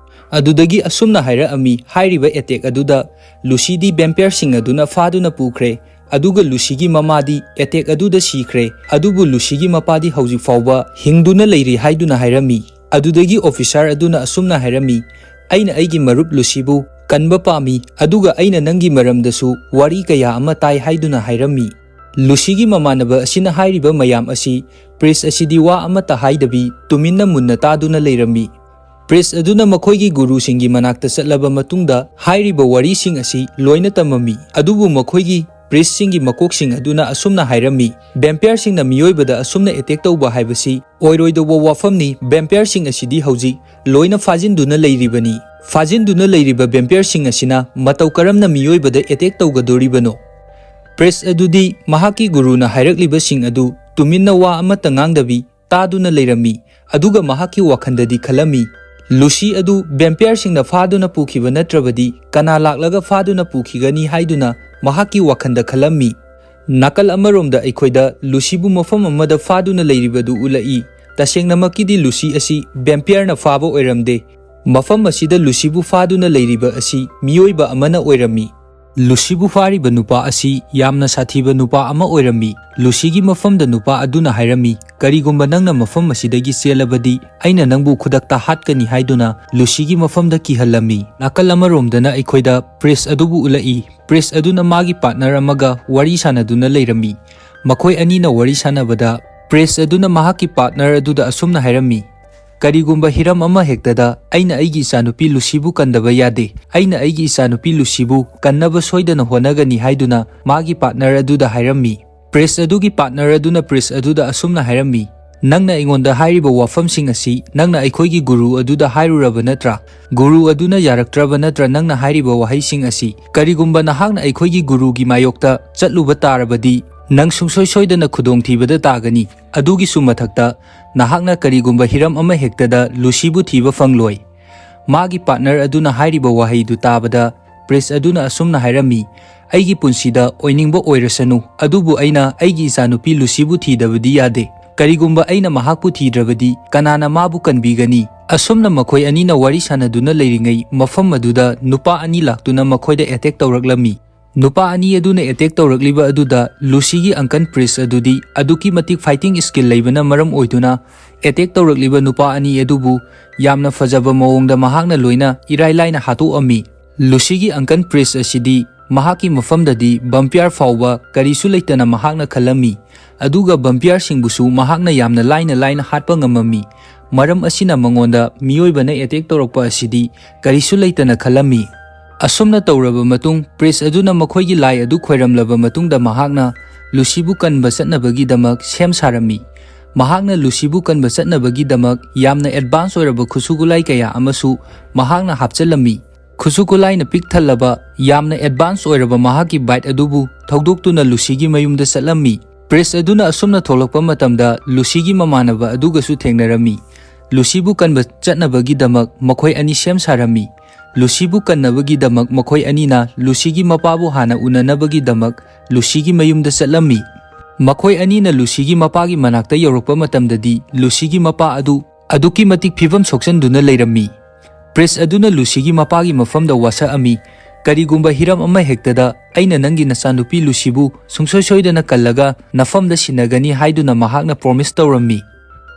ꯑꯗꯨꯗꯒꯤ ꯑꯁꯨꯝꯅ ꯍꯥꯏꯔꯛꯑꯝꯃꯤ, ꯍꯥꯏꯔꯤꯕ ꯑꯦꯇꯦꯛ ꯑꯗꯨꯗ ꯂꯨꯁꯤꯗꯤ ꯚꯦꯝꯄꯤꯌꯔꯁꯤꯡ ꯑꯗꯨꯅ ꯐꯥꯗꯨꯅ ꯄꯨꯈ꯭ꯔꯦ, ꯑꯗꯨꯒ ꯂꯨꯁꯤꯒꯤ ꯃꯃꯥꯗꯤ ꯑꯦꯇꯦꯛ ꯑꯗꯨꯗ ꯁꯤꯈ꯭ꯔꯦ, ꯑꯗꯨꯕꯨ ꯂꯨꯁꯤꯒꯤ ꯃꯄꯥꯗꯤ ꯍꯧꯖꯤꯛ ꯐꯥꯎꯕ ꯍꯤꯡꯗꯨꯅ ꯂꯩꯔꯤ ꯍꯥꯏꯗꯨꯅ ꯍꯥꯏꯔꯝꯃꯤ꯫ ꯑꯗꯨꯗꯒꯤ ꯑꯣꯐꯤꯁꯥꯔ ꯑꯗꯨꯅ ꯑꯁꯨꯝꯅ ꯍꯥꯏꯔꯝꯃꯤ, "ꯑꯩꯅ ꯑꯩꯒꯤ ꯃꯔꯨꯞ ꯂꯨꯁꯤꯕꯨ ꯀꯟꯕ ꯄꯥꯝꯃꯤ, ꯑꯗꯨꯒ ꯑꯩꯅ ꯅꯪꯒꯤ ꯃꯔꯝꯗꯁꯨ ꯋꯥꯔꯤ ꯀꯌꯥ ꯑꯃ ꯇꯥꯏ" ꯍꯥꯏꯗꯨꯅ ꯍꯥꯏꯔꯝꯃꯤ꯫ ꯂꯨꯁꯤꯒꯤ ꯃꯃꯥꯟꯅꯕ ꯑꯁꯤꯅ ꯍꯥꯏꯔꯤꯕ ꯃꯌꯥꯝ ꯑꯁꯤ ꯄ꯭ꯔꯤꯁ ꯑꯁꯤꯗꯤ ꯋꯥ ꯑꯃꯠꯇ ꯍꯥꯏꯗꯕꯤ ꯇꯨꯃꯤꯟꯅ ꯃꯨꯟꯅ ꯇꯥꯗꯨꯅ ꯂꯩꯔꯝꯃꯤ꯫ ꯄ꯭ꯔꯤꯁ ꯑꯗꯨꯅ ꯃꯈꯣꯏꯒꯤ ꯒꯨꯔꯨꯁꯤꯡꯒꯤ ꯃꯅꯥꯛꯇ ꯆꯠꯂꯕ ꯃꯇꯨꯡꯗ ꯍꯥꯏꯔꯤꯕ ꯋꯥꯔꯤꯁꯤꯡ ꯑꯁꯤ ꯂꯣꯏꯅ ꯇꯝꯃꯝꯃꯤ, ꯑꯗꯨꯕꯨ ꯃꯈꯣꯏꯒꯤ ꯄ꯭ꯔꯤꯁꯁꯤꯡꯒꯤ ꯃꯀꯣꯛꯁꯤꯡ ꯑꯗꯨꯅ ꯑꯁꯨꯝꯅ ꯍꯥꯏꯔꯝꯃꯤ, "ꯚꯦꯝꯄꯤꯌꯔꯁꯤꯡꯅ ꯃꯤꯑꯣꯏꯕꯗ ꯑꯁꯨꯝꯅ ꯑꯦꯇꯦꯛ ꯇꯧꯕ ꯍꯥꯏꯕꯁꯤ ꯑꯣꯏꯔꯣꯏꯗꯧꯕ ꯋꯥꯐꯝꯅꯤ꯫ ꯚꯦꯝꯄꯤꯌꯔꯁꯤꯡ ꯑꯁꯤꯗꯤ ꯍꯧꯖꯤꯛ ꯂꯣꯏꯅ ꯐꯥꯖꯤꯟꯗꯨꯅ ꯂꯩꯔꯤꯕꯅꯤ꯫ ꯐꯥꯖꯤꯟꯗꯨꯅ ꯂꯩꯔꯤꯕ ꯚꯦꯝꯄꯤꯌꯔꯁꯤꯡ ꯑꯁꯤꯅ ꯃꯇꯧ ꯀꯔꯝꯅ ꯃꯤꯑꯣꯏꯕꯗ ꯑꯦꯇꯦꯛ ꯇꯧꯒꯗꯣꯔꯤꯕꯅꯣ?" ꯄ꯭ꯔꯤꯁ ꯑꯗꯨꯗꯤ ꯃꯍꯥꯛꯀꯤ ꯒꯨꯔꯨꯅ ꯍꯥꯏꯔꯛꯂꯤꯕꯁꯤꯡ ꯑꯗꯨ ꯇꯨꯃꯤꯟꯅ ꯋꯥ ꯑꯃꯠꯇ ꯉꯥꯡꯗꯕꯤ ꯇꯥꯗꯨꯅ ꯂꯩꯔꯝꯃꯤ, ꯑꯗꯨꯒ ꯃꯍꯥꯛꯀꯤ ꯋꯥꯈꯜꯗꯗꯤ ꯈꯜꯂꯝꯃꯤ, "ꯂꯨꯁꯤ ꯑꯗꯨ ꯚꯦꯝꯄꯤꯌꯔꯁꯤꯡꯅ ꯐꯥꯗꯨꯅ ꯄꯨꯈꯤꯕ ꯅꯠꯇ꯭ꯔꯕꯗꯤ ꯀꯅꯥ ꯂꯥꯛꯂꯒ ꯐꯥꯗꯨꯅ ꯄꯨꯈꯤꯒꯅꯤ?" ꯍꯥꯏꯗꯨꯅ ꯃꯍꯥꯛꯀꯤ ꯋꯥꯈꯜꯗ ꯈꯜꯂꯝꯃꯤ꯫ ꯅꯥꯀꯜ ꯑꯃꯔꯣꯝꯗ ꯑꯩꯈꯣꯏꯗ ꯂꯨꯁꯤꯕꯨ ꯃꯐꯝ ꯑꯃꯗ ꯐꯥꯗꯨꯅ ꯂꯩꯔꯤꯕꯗꯨ ꯎꯠꯂꯛꯏ꯫ ꯇꯁꯦꯡꯅꯃꯛꯀꯤꯗꯤ ꯂꯨꯁꯤ ꯑꯁꯤ ꯚꯦꯝꯄꯤꯌꯔꯅ ꯐꯥꯕ ꯑꯣꯏꯔꯝꯗꯦ꯫ ꯃꯐꯝ ꯑꯁꯤꯗ ꯂꯨꯁꯤꯕꯨ ꯐꯥꯗꯨꯅ ꯂꯩꯔꯤꯕ ꯑꯁꯤ ꯃꯤꯑꯣꯏꯕ ꯑꯃꯅ ꯑꯣꯏꯔꯝꯃꯤ꯫ ꯂꯨꯁꯤꯕꯨ ꯐꯥꯔꯤꯕ ꯅꯨꯄꯥ ꯑꯁꯤ ꯌꯥꯝꯅ ꯁꯥꯊꯤꯕ ꯅꯨꯄꯥ ꯑꯃ ꯑꯣꯏꯔꯝꯃꯤ꯫ ꯂꯨꯁꯤꯒꯤ ꯃꯐꯝꯗ ꯅꯨꯄꯥ ꯑꯗꯨꯅ ꯍꯥꯏꯔꯝꯃꯤ, "ꯀꯔꯤꯒꯨꯝꯕ ꯅꯪꯅ ꯃꯐꯝ ꯑꯁꯤꯗꯒꯤ ꯆꯦꯜꯂꯕꯗꯤ ꯑꯩꯅ ꯅꯪꯕꯨ ꯈꯨꯗꯛꯇ ꯍꯥꯠꯀꯅꯤ" ꯍꯥꯏꯗꯨꯅ ꯂꯨꯁꯤꯒꯤ ꯃꯐꯝꯗ ꯀꯤꯍꯜꯂꯝꯃꯤ꯫ ꯅꯥꯀꯜ ꯑꯃꯔꯣꯝꯗꯅ ꯑꯩꯈꯣꯏꯗ ꯄ꯭ꯔꯤꯁ ꯑꯗꯨꯕꯨ ꯎꯠꯂꯛꯏ꯫ ꯄ꯭ꯔꯤꯁ ꯑꯗꯨꯅ ꯃꯥꯒꯤ ꯄꯥꯔꯠꯅꯔ ꯑꯃꯒ ꯋꯥꯔꯤ ꯁꯥꯟꯅꯗꯨꯅ ꯂꯩꯔꯝꯃꯤ꯫ ꯃꯈꯣꯏ ꯑꯅꯤꯅ ꯋꯥꯔꯤ ꯁꯥꯟꯅꯕꯗ ꯄ꯭ꯔꯤꯟꯁ ꯑꯗꯨꯅ ꯃꯍꯥꯛꯀꯤ ꯄꯥꯔꯠꯅꯔ ꯑꯗꯨꯗ ꯑꯁꯨꯝꯅ ꯍꯥꯏꯔꯝꯃꯤ, "ꯀꯔꯤꯒꯨꯝꯕ ꯍꯤꯔꯝ ꯑꯃ ꯍꯦꯛꯇꯗ ꯑꯩꯅ ꯑꯩꯒꯤ ꯏꯆꯥꯅꯨꯄꯤ ꯂꯨꯁꯤꯕꯨ ꯀꯟꯗꯕ ꯌꯥꯗꯦ꯫ ꯑꯩꯅ ꯑꯩꯒꯤ ꯏꯆꯥꯅꯨꯄꯤ ꯂꯨꯁꯤꯕꯨ ꯀꯟꯅꯕ ꯁꯣꯏꯗꯅ ꯍꯣꯠꯅꯒꯅꯤ" ꯍꯥꯏꯗꯨꯅ ꯃꯥꯒꯤ ꯄꯥꯔꯠꯅꯔ ꯑꯗꯨꯗ ꯍꯥꯏꯔꯝꯃꯤ꯫ ꯄ꯭ꯔꯤꯟꯁ ꯑꯗꯨꯒꯤ ꯄꯥꯔꯠꯅꯔ ꯑꯗꯨꯅ ꯄ꯭ꯔꯤꯟꯁ ꯑꯗꯨꯗ ꯑꯁꯨꯝꯅ ꯍꯥꯏꯔꯝꯃꯤ, "ꯅꯪꯅ ꯑꯩꯉꯣꯟꯗ ꯍꯥꯏꯔꯤꯕ ꯋꯥꯐꯝꯁꯤꯡ ꯑꯁꯤ ꯅꯪꯅ ꯑꯩꯈꯣꯏꯒꯤ ꯒꯨꯔꯨ ꯑꯗꯨꯗ ꯍꯥꯏꯔꯨꯔꯕ ꯅꯠꯇ꯭ꯔꯥ? ꯒꯨꯔꯨ ꯑꯗꯨꯅ ꯌꯥꯔꯛꯇ꯭ꯔꯕ ꯅꯠꯇ꯭ꯔꯥ ꯅꯪꯅ ꯍꯥꯏꯔꯤꯕ ꯋꯥꯍꯩꯁꯤꯡ ꯑꯁꯤ? ꯀꯔꯤꯒꯨꯝꯕ ꯅꯍꯥꯛꯅ ꯑꯩꯈꯣꯏꯒꯤ ꯒꯨꯔꯨꯒꯤ ꯃꯥꯌꯣꯛꯇ ꯆꯠꯂꯨꯕ ꯇꯥꯔꯕꯗꯤ, ꯅꯪ ꯁꯨꯡꯁꯣꯏ ꯁꯣꯏꯗꯅ ꯈꯨꯗꯣꯡꯊꯤꯕꯗ ꯇꯥꯒꯅꯤ꯫ ꯑꯗꯨꯒꯤꯁꯨ ꯃꯊꯛꯇ, ꯅꯍꯥꯛꯅ ꯀꯔꯤꯒꯨꯝꯕ ꯍꯤꯔꯝ ꯑꯃ ꯍꯦꯛꯇꯗ ꯂꯨꯁꯤꯕꯨ ꯊꯤꯕ ꯐꯪꯂꯣꯏ"꯫ ꯃꯥꯒꯤ ꯄꯥꯔꯠꯅꯔ ꯑꯗꯨꯅ ꯍꯥꯏꯔꯤꯕ ꯋꯥꯍꯩꯗꯨ ꯇꯥꯕꯗ, ꯄ꯭ꯔꯤꯟꯁ ꯑꯗꯨꯅ ꯑꯁꯨꯝꯅ ꯍꯥꯏꯔꯝꯃꯤ, "ꯑꯩꯒꯤ ꯄꯨꯟꯁꯤꯗ ꯑꯣꯏꯅꯤꯡꯕ ꯑꯣꯏꯔꯁꯅꯨ, ꯑꯗꯨꯕꯨ ꯑꯩꯅ ꯑꯩꯒꯤ ꯏꯆꯥꯅꯨꯄꯤ ꯂꯨꯁꯤꯕꯨ ꯊꯤꯗꯕꯗꯤ ꯌꯥꯗꯦ꯫ ꯀꯔꯤꯒꯨꯝꯕ ꯑꯩꯅ ꯃꯍꯥꯛꯄꯨ ꯊꯤꯗ꯭ꯔꯕꯗꯤ, ꯀꯅꯥꯅ ꯃꯥꯕꯨ ꯀꯟꯕꯤꯒꯅꯤ?" ꯑꯁꯨꯝꯅ ꯃꯈꯣꯏ ꯑꯅꯤꯅ ꯋꯥꯔꯤ ꯁꯥꯟꯅꯗꯨꯅ ꯂꯩꯔꯤꯉꯩ, ꯃꯐꯝ ꯑꯗꯨꯗ ꯅꯨꯄꯥ ꯑꯅꯤ ꯂꯥꯛꯇꯨꯅ ꯃꯈꯣꯏꯗ ꯑꯦꯇꯦꯛ ꯇꯧꯔꯛꯂꯝꯃꯤ꯫ ꯅꯨꯄꯥ ꯑꯅꯤ ꯑꯗꯨꯅ ꯑꯦꯇꯦꯛ ꯇꯧꯔꯛꯂꯤꯕ ꯑꯗꯨꯗ ꯂꯨꯁꯤꯒꯤ ꯑꯪꯀꯜ ꯄ꯭ꯔꯤꯟꯁ ꯑꯗꯨꯗꯤ ꯑꯗꯨꯛꯀꯤ ꯃꯇꯤꯛ ꯐꯥꯏꯇꯤꯡ ꯁ꯭ꯀꯤꯜ ꯂꯩꯕꯅ ꯃꯔꯝ ꯑꯣꯏꯗꯨꯅ, ꯑꯦꯇꯦꯛ ꯇꯧꯔꯛꯂꯤꯕ ꯅꯨꯄꯥ ꯑꯅꯤ ꯑꯗꯨꯕꯨ ꯌꯥꯝꯅ ꯐꯖꯕ ꯃꯑꯣꯡꯗ ꯃꯍꯥꯛꯅ ꯂꯣꯏꯅ ꯏꯔꯥꯏ ꯂꯥꯏꯅ ꯍꯥꯠꯇꯣꯛꯑꯝꯃꯤ꯫ ꯂꯨꯁꯤꯒꯤ ꯑꯪꯀꯜ ꯄ꯭ꯔꯤꯟꯁ ꯑꯁꯤꯗꯤ ꯃꯍꯥꯛꯀꯤ ꯃꯐꯝꯗꯗꯤ ꯚꯝꯄꯤꯌꯔ ꯐꯥꯎꯕ ꯀꯔꯤꯁꯨ ꯂꯩꯇꯅ ꯃꯍꯥꯛꯅ ꯈꯜꯂꯝꯃꯤ, ꯑꯗꯨꯒ ꯚꯝꯄꯤꯌꯔꯁꯤꯡꯕꯨꯁꯨ ꯃꯍꯥꯛꯅ ꯌꯥꯝꯅ ꯂꯥꯏꯅ ꯂꯥꯏꯅ ꯍꯥꯠꯄ ꯉꯝꯃꯝꯃꯤ꯫ ꯃꯔꯝ ꯑꯁꯤꯅ ꯃꯉꯣꯟꯗ ꯃꯤꯑꯣꯏꯕꯅ ꯑꯦꯇꯦꯛ ꯇꯧꯔꯛꯄ ꯑꯁꯤꯗꯤ ꯀꯔꯤꯁꯨ ꯂꯩꯇꯅ ꯈꯜꯂꯝꯃꯤ꯫ ꯑꯁꯨꯝꯅ ꯇꯧꯔꯕ ꯃꯇꯨꯡ, ꯄ꯭ꯔꯤꯟꯁ ꯑꯗꯨꯅ ꯃꯈꯣꯏꯒꯤ ꯂꯥꯏ ꯑꯗꯨ ꯈꯣꯏꯔꯝꯂꯕ ꯃꯇꯨꯡꯗ, ꯃꯍꯥꯛꯅ ꯂꯨꯁꯤꯕꯨ ꯀꯟꯕ ꯆꯠꯅꯕꯒꯤꯗꯃꯛ ꯁꯦꯝ ꯁꯥꯔꯝꯃꯤ꯫ ꯃꯍꯥꯛꯅ ꯂꯨꯁꯤꯕꯨ ꯀꯟꯕ ꯆꯠꯅꯕꯒꯤꯗꯃꯛ ꯌꯥꯝꯅ ꯑꯦꯗꯚꯥꯟꯁ ꯑꯣꯏꯔꯕ ꯈꯨꯠꯁꯨ ꯈꯨꯠꯂꯥꯏ ꯀꯌꯥ ꯑꯃꯁꯨ ꯃꯍꯥꯛꯅ ꯍꯥꯞꯆꯤꯜꯂꯝꯃꯤ꯫ ꯈꯨꯠꯁꯨ ꯈꯨꯠꯂꯥꯏꯅ ꯄꯤꯛ ꯊꯜꯂꯕ, ꯌꯥꯝꯅ ꯑꯦꯗꯚꯥꯟꯁ ꯑꯣꯏꯔꯕ ꯃꯍꯥꯛꯀꯤ ꯕꯥꯏꯛ ꯑꯗꯨꯕꯨ ꯊꯧꯗꯣꯛꯇꯨꯅ ꯂꯨꯁꯤꯒꯤ ꯃꯌꯨꯝꯗ ꯆꯠꯂꯝꯃꯤ꯫ ꯄ꯭ꯔꯤꯟꯁ ꯑꯗꯨꯅ ꯑꯁꯨꯝꯅ ꯊꯣꯛꯂꯛꯄ ꯃꯇꯝꯗ, ꯂꯨꯁꯤꯒꯤ ꯃꯃꯥꯟꯅꯕ ꯑꯗꯨꯒꯁꯨ ꯊꯦꯡꯅꯔꯝꯃꯤ꯫ ꯂꯨꯁꯤꯕꯨ ꯀꯟꯕ ꯆꯠꯅꯕꯒꯤꯗꯃꯛ ꯃꯈꯣꯏ ꯑꯅꯤ ꯁꯦꯝ ꯁꯥꯔꯝꯃꯤ꯫ ꯂꯨꯁꯤꯕꯨ ꯀꯟꯅꯕꯒꯤꯗꯃꯛ ꯃꯈꯣꯏ ꯑꯅꯤꯅ ꯂꯨꯁꯤꯒꯤ ꯃꯄꯥꯕꯨ ꯍꯥꯟꯅ ꯎꯅꯅꯕꯒꯤꯗꯃꯛ ꯂꯨꯁꯤꯒꯤ ꯃꯌꯨꯝꯗ ꯆꯠꯂꯝꯃꯤ꯫ ꯃꯈꯣꯏ ꯑꯅꯤꯅ ꯂꯨꯁꯤꯒꯤ ꯃꯄꯥꯒꯤ ꯃꯅꯥꯛꯇ ꯌꯧꯔꯛꯄ ꯃꯇꯝꯗꯗꯤ, ꯂꯨꯁꯤꯒꯤ ꯃꯄꯥ ꯑꯗꯨ ꯑꯗꯨꯛꯀꯤ ꯃꯇꯤꯛ ꯐꯤꯕꯝ ꯁꯣꯛꯆꯟꯗꯨꯅ ꯂꯩꯔꯝꯃꯤ꯫ ꯄ꯭ꯔꯤꯟꯁ ꯑꯗꯨꯅ ꯂꯨꯁꯤꯒꯤ ꯃꯄꯥꯒꯤ ꯃꯐꯝꯗ ꯋꯥꯁꯛꯑꯝꯃꯤ, "ꯀꯔꯤꯒꯨꯝꯕ ꯍꯤꯔꯝ ꯑꯃ ꯍꯦꯛꯇꯗ ꯑꯩꯅ ꯅꯪꯒꯤ ꯅꯆꯥꯅꯨꯄꯤ ꯂꯨꯁꯤꯕꯨ ꯁꯨꯡꯁꯣꯏ ꯁꯣꯏꯗꯅ ꯀꯜꯂꯒ ꯅꯐꯝꯗ ꯁꯤꯟꯅꯒꯅꯤ" ꯍꯥꯏꯗꯨꯅ ꯃꯍꯥꯛꯅ ꯄ꯭ꯔꯣꯃꯤꯁ ꯇꯧꯔꯝꯃꯤ꯫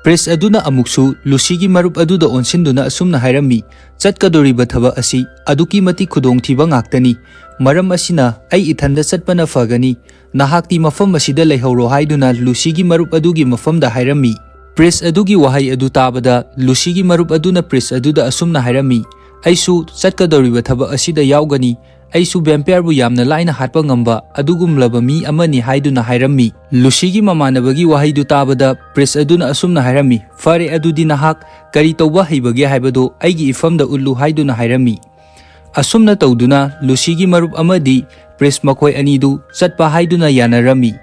ꯄ꯭ꯔꯤꯁ ꯑꯗꯨꯅ ꯑꯃꯨꯛꯁꯨ ꯂꯨꯁꯤꯒꯤ ꯃꯔꯨꯞ ꯑꯗꯨꯗ ꯑꯣꯟꯁꯤꯟꯗꯨꯅ ꯑꯁꯨꯝꯅ ꯍꯥꯏꯔꯝꯃꯤ, "ꯆꯠꯀꯗꯧꯔꯤꯕ ꯊꯕꯛ ꯑꯁꯤ ꯑꯗꯨꯛꯀꯤ ꯃꯇꯤꯛ ꯈꯨꯗꯣꯡꯊꯤꯕ ꯉꯥꯛꯇꯅꯤ꯫ ꯃꯔꯝ ꯑꯁꯤꯅ ꯑꯩ ꯏꯊꯟꯗ ꯆꯠꯄꯅ ꯐꯒꯅꯤ꯫ ꯅꯍꯥꯛꯇꯤ ꯃꯐꯝ ꯑꯁꯤꯗ ꯂꯩꯍꯧꯔꯣ" ꯍꯥꯏꯗꯨꯅ ꯂꯨꯁꯤꯒꯤ ꯃꯔꯨꯞ ꯑꯗꯨꯒꯤ ꯃꯐꯝꯗ ꯍꯥꯏꯔꯝꯃꯤ꯫ ꯄ꯭ꯔꯤꯁ ꯑꯗꯨꯒꯤ ꯋꯥꯍꯩ ꯑꯗꯨ ꯇꯥꯕꯗ ꯂꯨꯁꯤꯒꯤ ꯃꯔꯨꯞ ꯑꯗꯨꯅ ꯄ꯭ꯔꯤꯁ ꯑꯗꯨꯗ ꯑꯁꯨꯝꯅ ꯍꯥꯏꯔꯝꯃꯤ, "ꯑꯩꯁꯨ ꯆꯠꯀꯗꯧꯔꯤꯕ ꯊꯕꯛ ꯑꯁꯤꯗ ꯌꯥꯎꯒꯅꯤ꯫ ꯑꯩꯁꯨ ꯚꯦꯝꯄꯤꯌꯔꯕꯨ ꯌꯥꯝꯅ ꯂꯥꯏꯅ ꯍꯥꯠꯄ ꯉꯝꯕ ꯑꯗꯨꯒꯨꯝꯂꯕ ꯃꯤ ꯑꯃꯅꯤ" ꯍꯥꯏꯗꯨꯅ ꯍꯥꯏꯔꯝꯃꯤ꯫ ꯂꯨꯁꯤꯒꯤ ꯃꯃꯥꯟꯅꯕꯒꯤ ꯋꯥꯍꯩꯗꯨ ꯇꯥꯕꯗ ꯄ꯭ꯔꯤꯁ ꯑꯗꯨꯅ ꯑꯁꯨꯝꯅ ꯍꯥꯏꯔꯝꯃꯤ, "ꯐꯔꯦ, ꯑꯗꯨꯗꯤ ꯅꯍꯥꯛ ꯀꯔꯤ ꯇꯧꯕ ꯍꯩꯕꯒꯦ ꯍꯥꯏꯕꯗꯨ ꯑꯩꯒꯤ ꯏꯐꯝꯗ ꯎꯠꯂꯨ" ꯍꯥꯏꯗꯨꯅ ꯍꯥꯏꯔꯝꯃꯤ꯫ ꯑꯁꯨꯝꯅ ꯇꯧꯗꯨꯅ ꯂꯨꯁꯤꯒꯤ ꯃꯔꯨꯞ ꯑꯃꯗꯤ ꯄ꯭ꯔꯤꯁ ꯃꯈꯣꯏ ꯑꯅꯤꯗꯨ ꯆꯠꯄ ꯍꯥꯏꯗꯨꯅ ꯌꯥꯅꯔꯝꯃꯤ꯫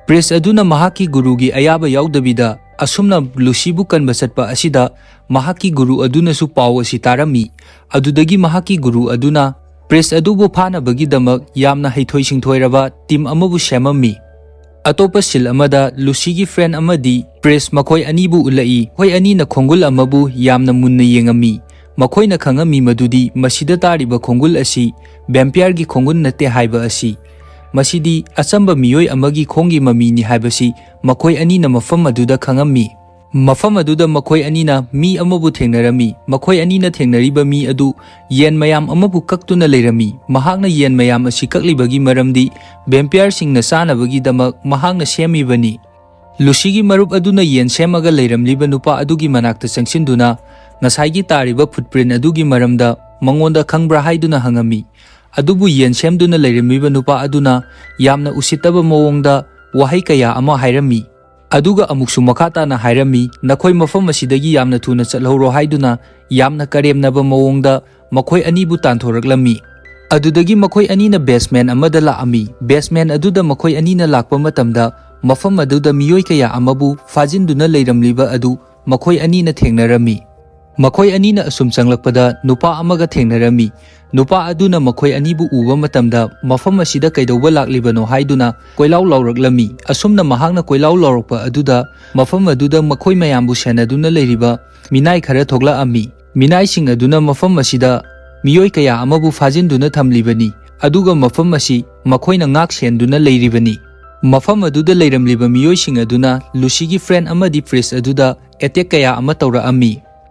ꯄ꯭ꯔꯤꯁ ꯑꯗꯨꯅ ꯃꯍꯥꯛꯀꯤ ꯒꯨꯔꯨꯒꯤ ꯑꯌꯥꯕ ꯌꯥꯎꯗꯕꯤꯗ ꯑꯁꯨꯝꯅ ꯂꯨꯁꯤꯕꯨ ꯀꯟꯕ ꯆꯠꯄ ꯑꯁꯤꯗ ꯃꯍꯥꯛꯀꯤ ꯒꯨꯔꯨ ꯑꯗꯨꯅꯁꯨ ꯄꯥꯎ ꯑꯁꯤ ꯇꯥꯔꯝꯃꯤ꯫ ꯑꯗꯨꯗꯒꯤ ꯃꯍꯥꯛꯀꯤ ꯒꯨꯔꯨ ꯑꯗꯨꯅ ꯄ꯭ꯔꯤꯁ ꯑꯗꯨꯕꯨ ꯐꯥꯅꯕꯒꯤꯗꯃꯛ ꯌꯥꯝꯅ ꯍꯩꯊꯣꯏ ꯁꯤꯡꯊꯣꯏꯔꯕ ꯇꯤꯝ ꯑꯃꯕꯨ ꯁꯦꯝꯃꯝꯃꯤ꯫ ꯑꯇꯣꯞꯄ ꯁꯤꯜ ꯑꯃꯗ ꯂꯨꯁꯤꯒꯤ ꯐ꯭ꯔꯦꯟ ꯑꯃꯗꯤ ꯄ꯭ꯔꯤꯁ ꯃꯈꯣꯏ ꯑꯅꯤꯕꯨ ꯎꯠꯂꯛꯏ꯫ ꯃꯈꯣꯏ ꯑꯅꯤꯅ ꯈꯣꯡꯒꯨꯜ ꯑꯃꯕꯨ ꯌꯥꯝꯅ ꯃꯨꯟꯅ ꯌꯦꯡꯉꯝꯃꯤ꯫ ꯃꯈꯣꯏꯅ ꯈꯪꯉꯝꯃꯤ ꯃꯗꯨꯗꯤ ꯃꯁꯤꯗ ꯇꯥꯔꯤꯕ ꯈꯣꯡꯒꯨꯜ ꯑꯁꯤ ꯚꯦꯝꯄꯤꯌꯔꯒꯤ ꯈꯣꯡꯒꯨꯜ ꯅꯠꯇꯦ ꯍꯥꯏꯕ ꯑꯁꯤ꯫ ꯃꯁꯤꯗꯤ ꯑꯆꯝꯕ ꯃꯤꯑꯣꯏ ꯑꯃꯒꯤ ꯈꯣꯡꯒꯤ ꯃꯃꯤꯅꯤ ꯍꯥꯏꯕꯁꯤ ꯃꯈꯣꯏ ꯑꯅꯤꯅ ꯃꯐꯝ ꯑꯗꯨꯗ ꯈꯪꯉꯝꯃꯤ꯫ ꯃꯐꯝ ꯑꯗꯨꯗ ꯃꯈꯣꯏ ꯑꯅꯤꯅ ꯃꯤ ꯑꯃꯕꯨ ꯊꯦꯡꯅꯔꯝꯃꯤ꯫ ꯃꯈꯣꯏ ꯑꯅꯤꯅ ꯊꯦꯡꯅꯔꯤꯕ ꯃꯤ ꯑꯗꯨ ꯌꯦꯟ ꯃꯌꯥꯝ ꯑꯃꯕꯨ ꯀꯛꯇꯨꯅ ꯂꯩꯔꯝꯃꯤ꯫ ꯃꯍꯥꯛꯅ ꯌꯦꯟ ꯃꯌꯥꯝ ꯑꯁꯤ ꯀꯛꯂꯤꯕꯒꯤ ꯃꯔꯝꯗꯤ ꯚꯦꯝꯄꯤꯌꯔꯁꯤꯡꯅ ꯆꯥꯅꯕꯒꯤꯗꯃꯛ ꯃꯍꯥꯛꯅ ꯁꯦꯝꯃꯤꯕꯅꯤ꯫ ꯂꯨꯁꯤꯒꯤ ꯃꯔꯨꯞ ꯑꯗꯨꯅ ꯌꯦꯟ ꯁꯦꯝꯃꯒ ꯂꯩꯔꯝꯂꯤꯕ ꯅꯨꯄꯥ ꯑꯗꯨꯒꯤ ꯃꯅꯥꯛꯇ ꯆꯪꯁꯤꯟꯗꯨꯅ ꯉꯁꯥꯏꯒꯤ ꯇꯥꯔꯤꯕ ꯐꯨꯠꯄ꯭ꯔꯤꯟ ꯑꯗꯨꯒꯤ ꯃꯔꯝꯗ ꯃꯉꯣꯟꯗ ꯈꯪꯕ꯭ꯔꯥ ꯍꯥꯏꯗꯨꯅ ꯍꯪꯉꯝꯃꯤ꯫ ꯑꯗꯨꯕꯨ ꯌꯦꯟ ꯁꯦꯝꯗꯨꯅ ꯂꯩꯔꯝꯂꯤꯕ ꯅꯨꯄꯥ ꯑꯗꯨꯅ ꯌꯥꯝꯅ ꯎꯁꯤꯠꯇꯕ ꯃꯑꯣꯡꯗ ꯋꯥꯍꯩ ꯀꯌꯥ ꯑꯃ ꯍꯥꯏꯔꯝꯃꯤ꯫ ꯑꯗꯨꯒ ꯑꯃꯨꯛꯁꯨ ꯃꯈꯥ ꯇꯥꯅ ꯍꯥꯏꯔꯝꯃꯤ, "ꯅꯈꯣꯏ ꯃꯐꯝ ꯑꯁꯤꯗꯒꯤ ꯌꯥꯝꯅ ꯊꯨꯅ ꯆꯠꯍꯧꯔꯣ" ꯍꯥꯏꯗꯨꯅ ꯌꯥꯝꯅ ꯀꯔꯦꯝꯅꯕ ꯃꯑꯣꯡꯗ ꯃꯈꯣꯏ ꯑꯅꯤꯕꯨ ꯇꯥꯟꯊꯣꯔꯛꯂꯝꯃꯤ꯫ ꯑꯗꯨꯗꯒꯤ ꯃꯈꯣꯏ ꯑꯅꯤꯅ ꯕꯦꯁꯃꯦꯟ ꯑꯃꯗ ꯂꯥꯛꯑꯝꯃꯤ꯫ ꯕꯦꯁꯃꯦꯟ ꯑꯗꯨꯗ ꯃꯈꯣꯏ ꯑꯅꯤꯅ ꯂꯥꯛꯄ ꯃꯇꯝꯗ ꯃꯐꯝ ꯑꯗꯨꯗ ꯃꯤꯑꯣꯏ ꯀꯌꯥ ꯑꯃꯕꯨ ꯐꯥꯖꯤꯟꯗꯨꯅ ꯂꯩꯔꯝꯂꯤꯕ ꯑꯗꯨ ꯃꯈꯣꯏ ꯑꯅꯤꯅ ꯊꯦꯡꯅꯔꯝꯃꯤ꯫ ꯃꯈꯣꯏ ꯑꯅꯤꯅ ꯑꯁꯨꯝ ꯆꯪꯂꯛꯄꯗ ꯅꯨꯄꯥ ꯑꯃꯒ ꯊꯦꯡꯅꯔꯝꯃꯤ꯫ ꯅꯨꯄꯥ ꯑꯗꯨꯅ ꯃꯈꯣꯏ ꯑꯅꯤꯕꯨ ꯎꯕ ꯃꯇꯝꯗ ꯃꯐꯝ ꯑꯁꯤꯗ ꯀꯩꯗꯧꯕ ꯂꯥꯛꯂꯤꯕꯅꯣ ꯍꯥꯏꯗꯨꯅ ꯀꯣꯏꯂꯥꯎ ꯂꯥꯎꯔꯛꯂꯝꯃꯤ꯫ ꯑꯁꯨꯝꯅ ꯃꯍꯥꯛꯅ ꯀꯣꯏꯂꯥꯎ ꯂꯥꯎꯔꯛꯄ ꯑꯗꯨꯗ ꯃꯐꯝ ꯑꯗꯨꯗ ꯃꯈꯣꯏ ꯃꯌꯥꯝꯕꯨ ꯁꯦꯟꯅꯗꯨꯅ ꯂꯩꯔꯤꯕ ꯃꯤꯅꯥꯏ ꯈꯔ ꯊꯣꯛꯂꯛꯑꯝꯃꯤ꯫ ꯃꯤꯅꯥꯏꯁꯤꯡ ꯑꯗꯨꯅ ꯃꯐꯝ ꯑꯁꯤꯗ ꯃꯤꯑꯣꯏ ꯀꯌꯥ ꯑꯃꯕꯨ ꯐꯥꯖꯤꯟꯗꯨꯅ ꯊꯝꯂꯤꯕꯅꯤ, ꯑꯗꯨꯒ ꯃꯐꯝ ꯑꯁꯤ ꯃꯈꯣꯏꯅ ꯉꯥꯛ ꯁꯦꯟꯗꯨꯅ ꯂꯩꯔꯤꯕꯅꯤ꯫ ꯃꯐꯝ ꯑꯗꯨꯗ ꯂꯩꯔꯝꯂꯤꯕ ꯃꯤꯑꯣꯏꯁꯤꯡ ꯑꯗꯨꯅ ꯂꯨꯁꯤꯒꯤ ꯐ꯭ꯔꯦꯟ ꯑꯃꯗꯤ ꯄ꯭ꯔꯤꯁ ꯑꯗꯨꯗ ꯑꯦꯇꯦꯛ ꯀꯌꯥ ꯑꯃ ꯇꯧꯔꯛꯑꯝꯃꯤ꯫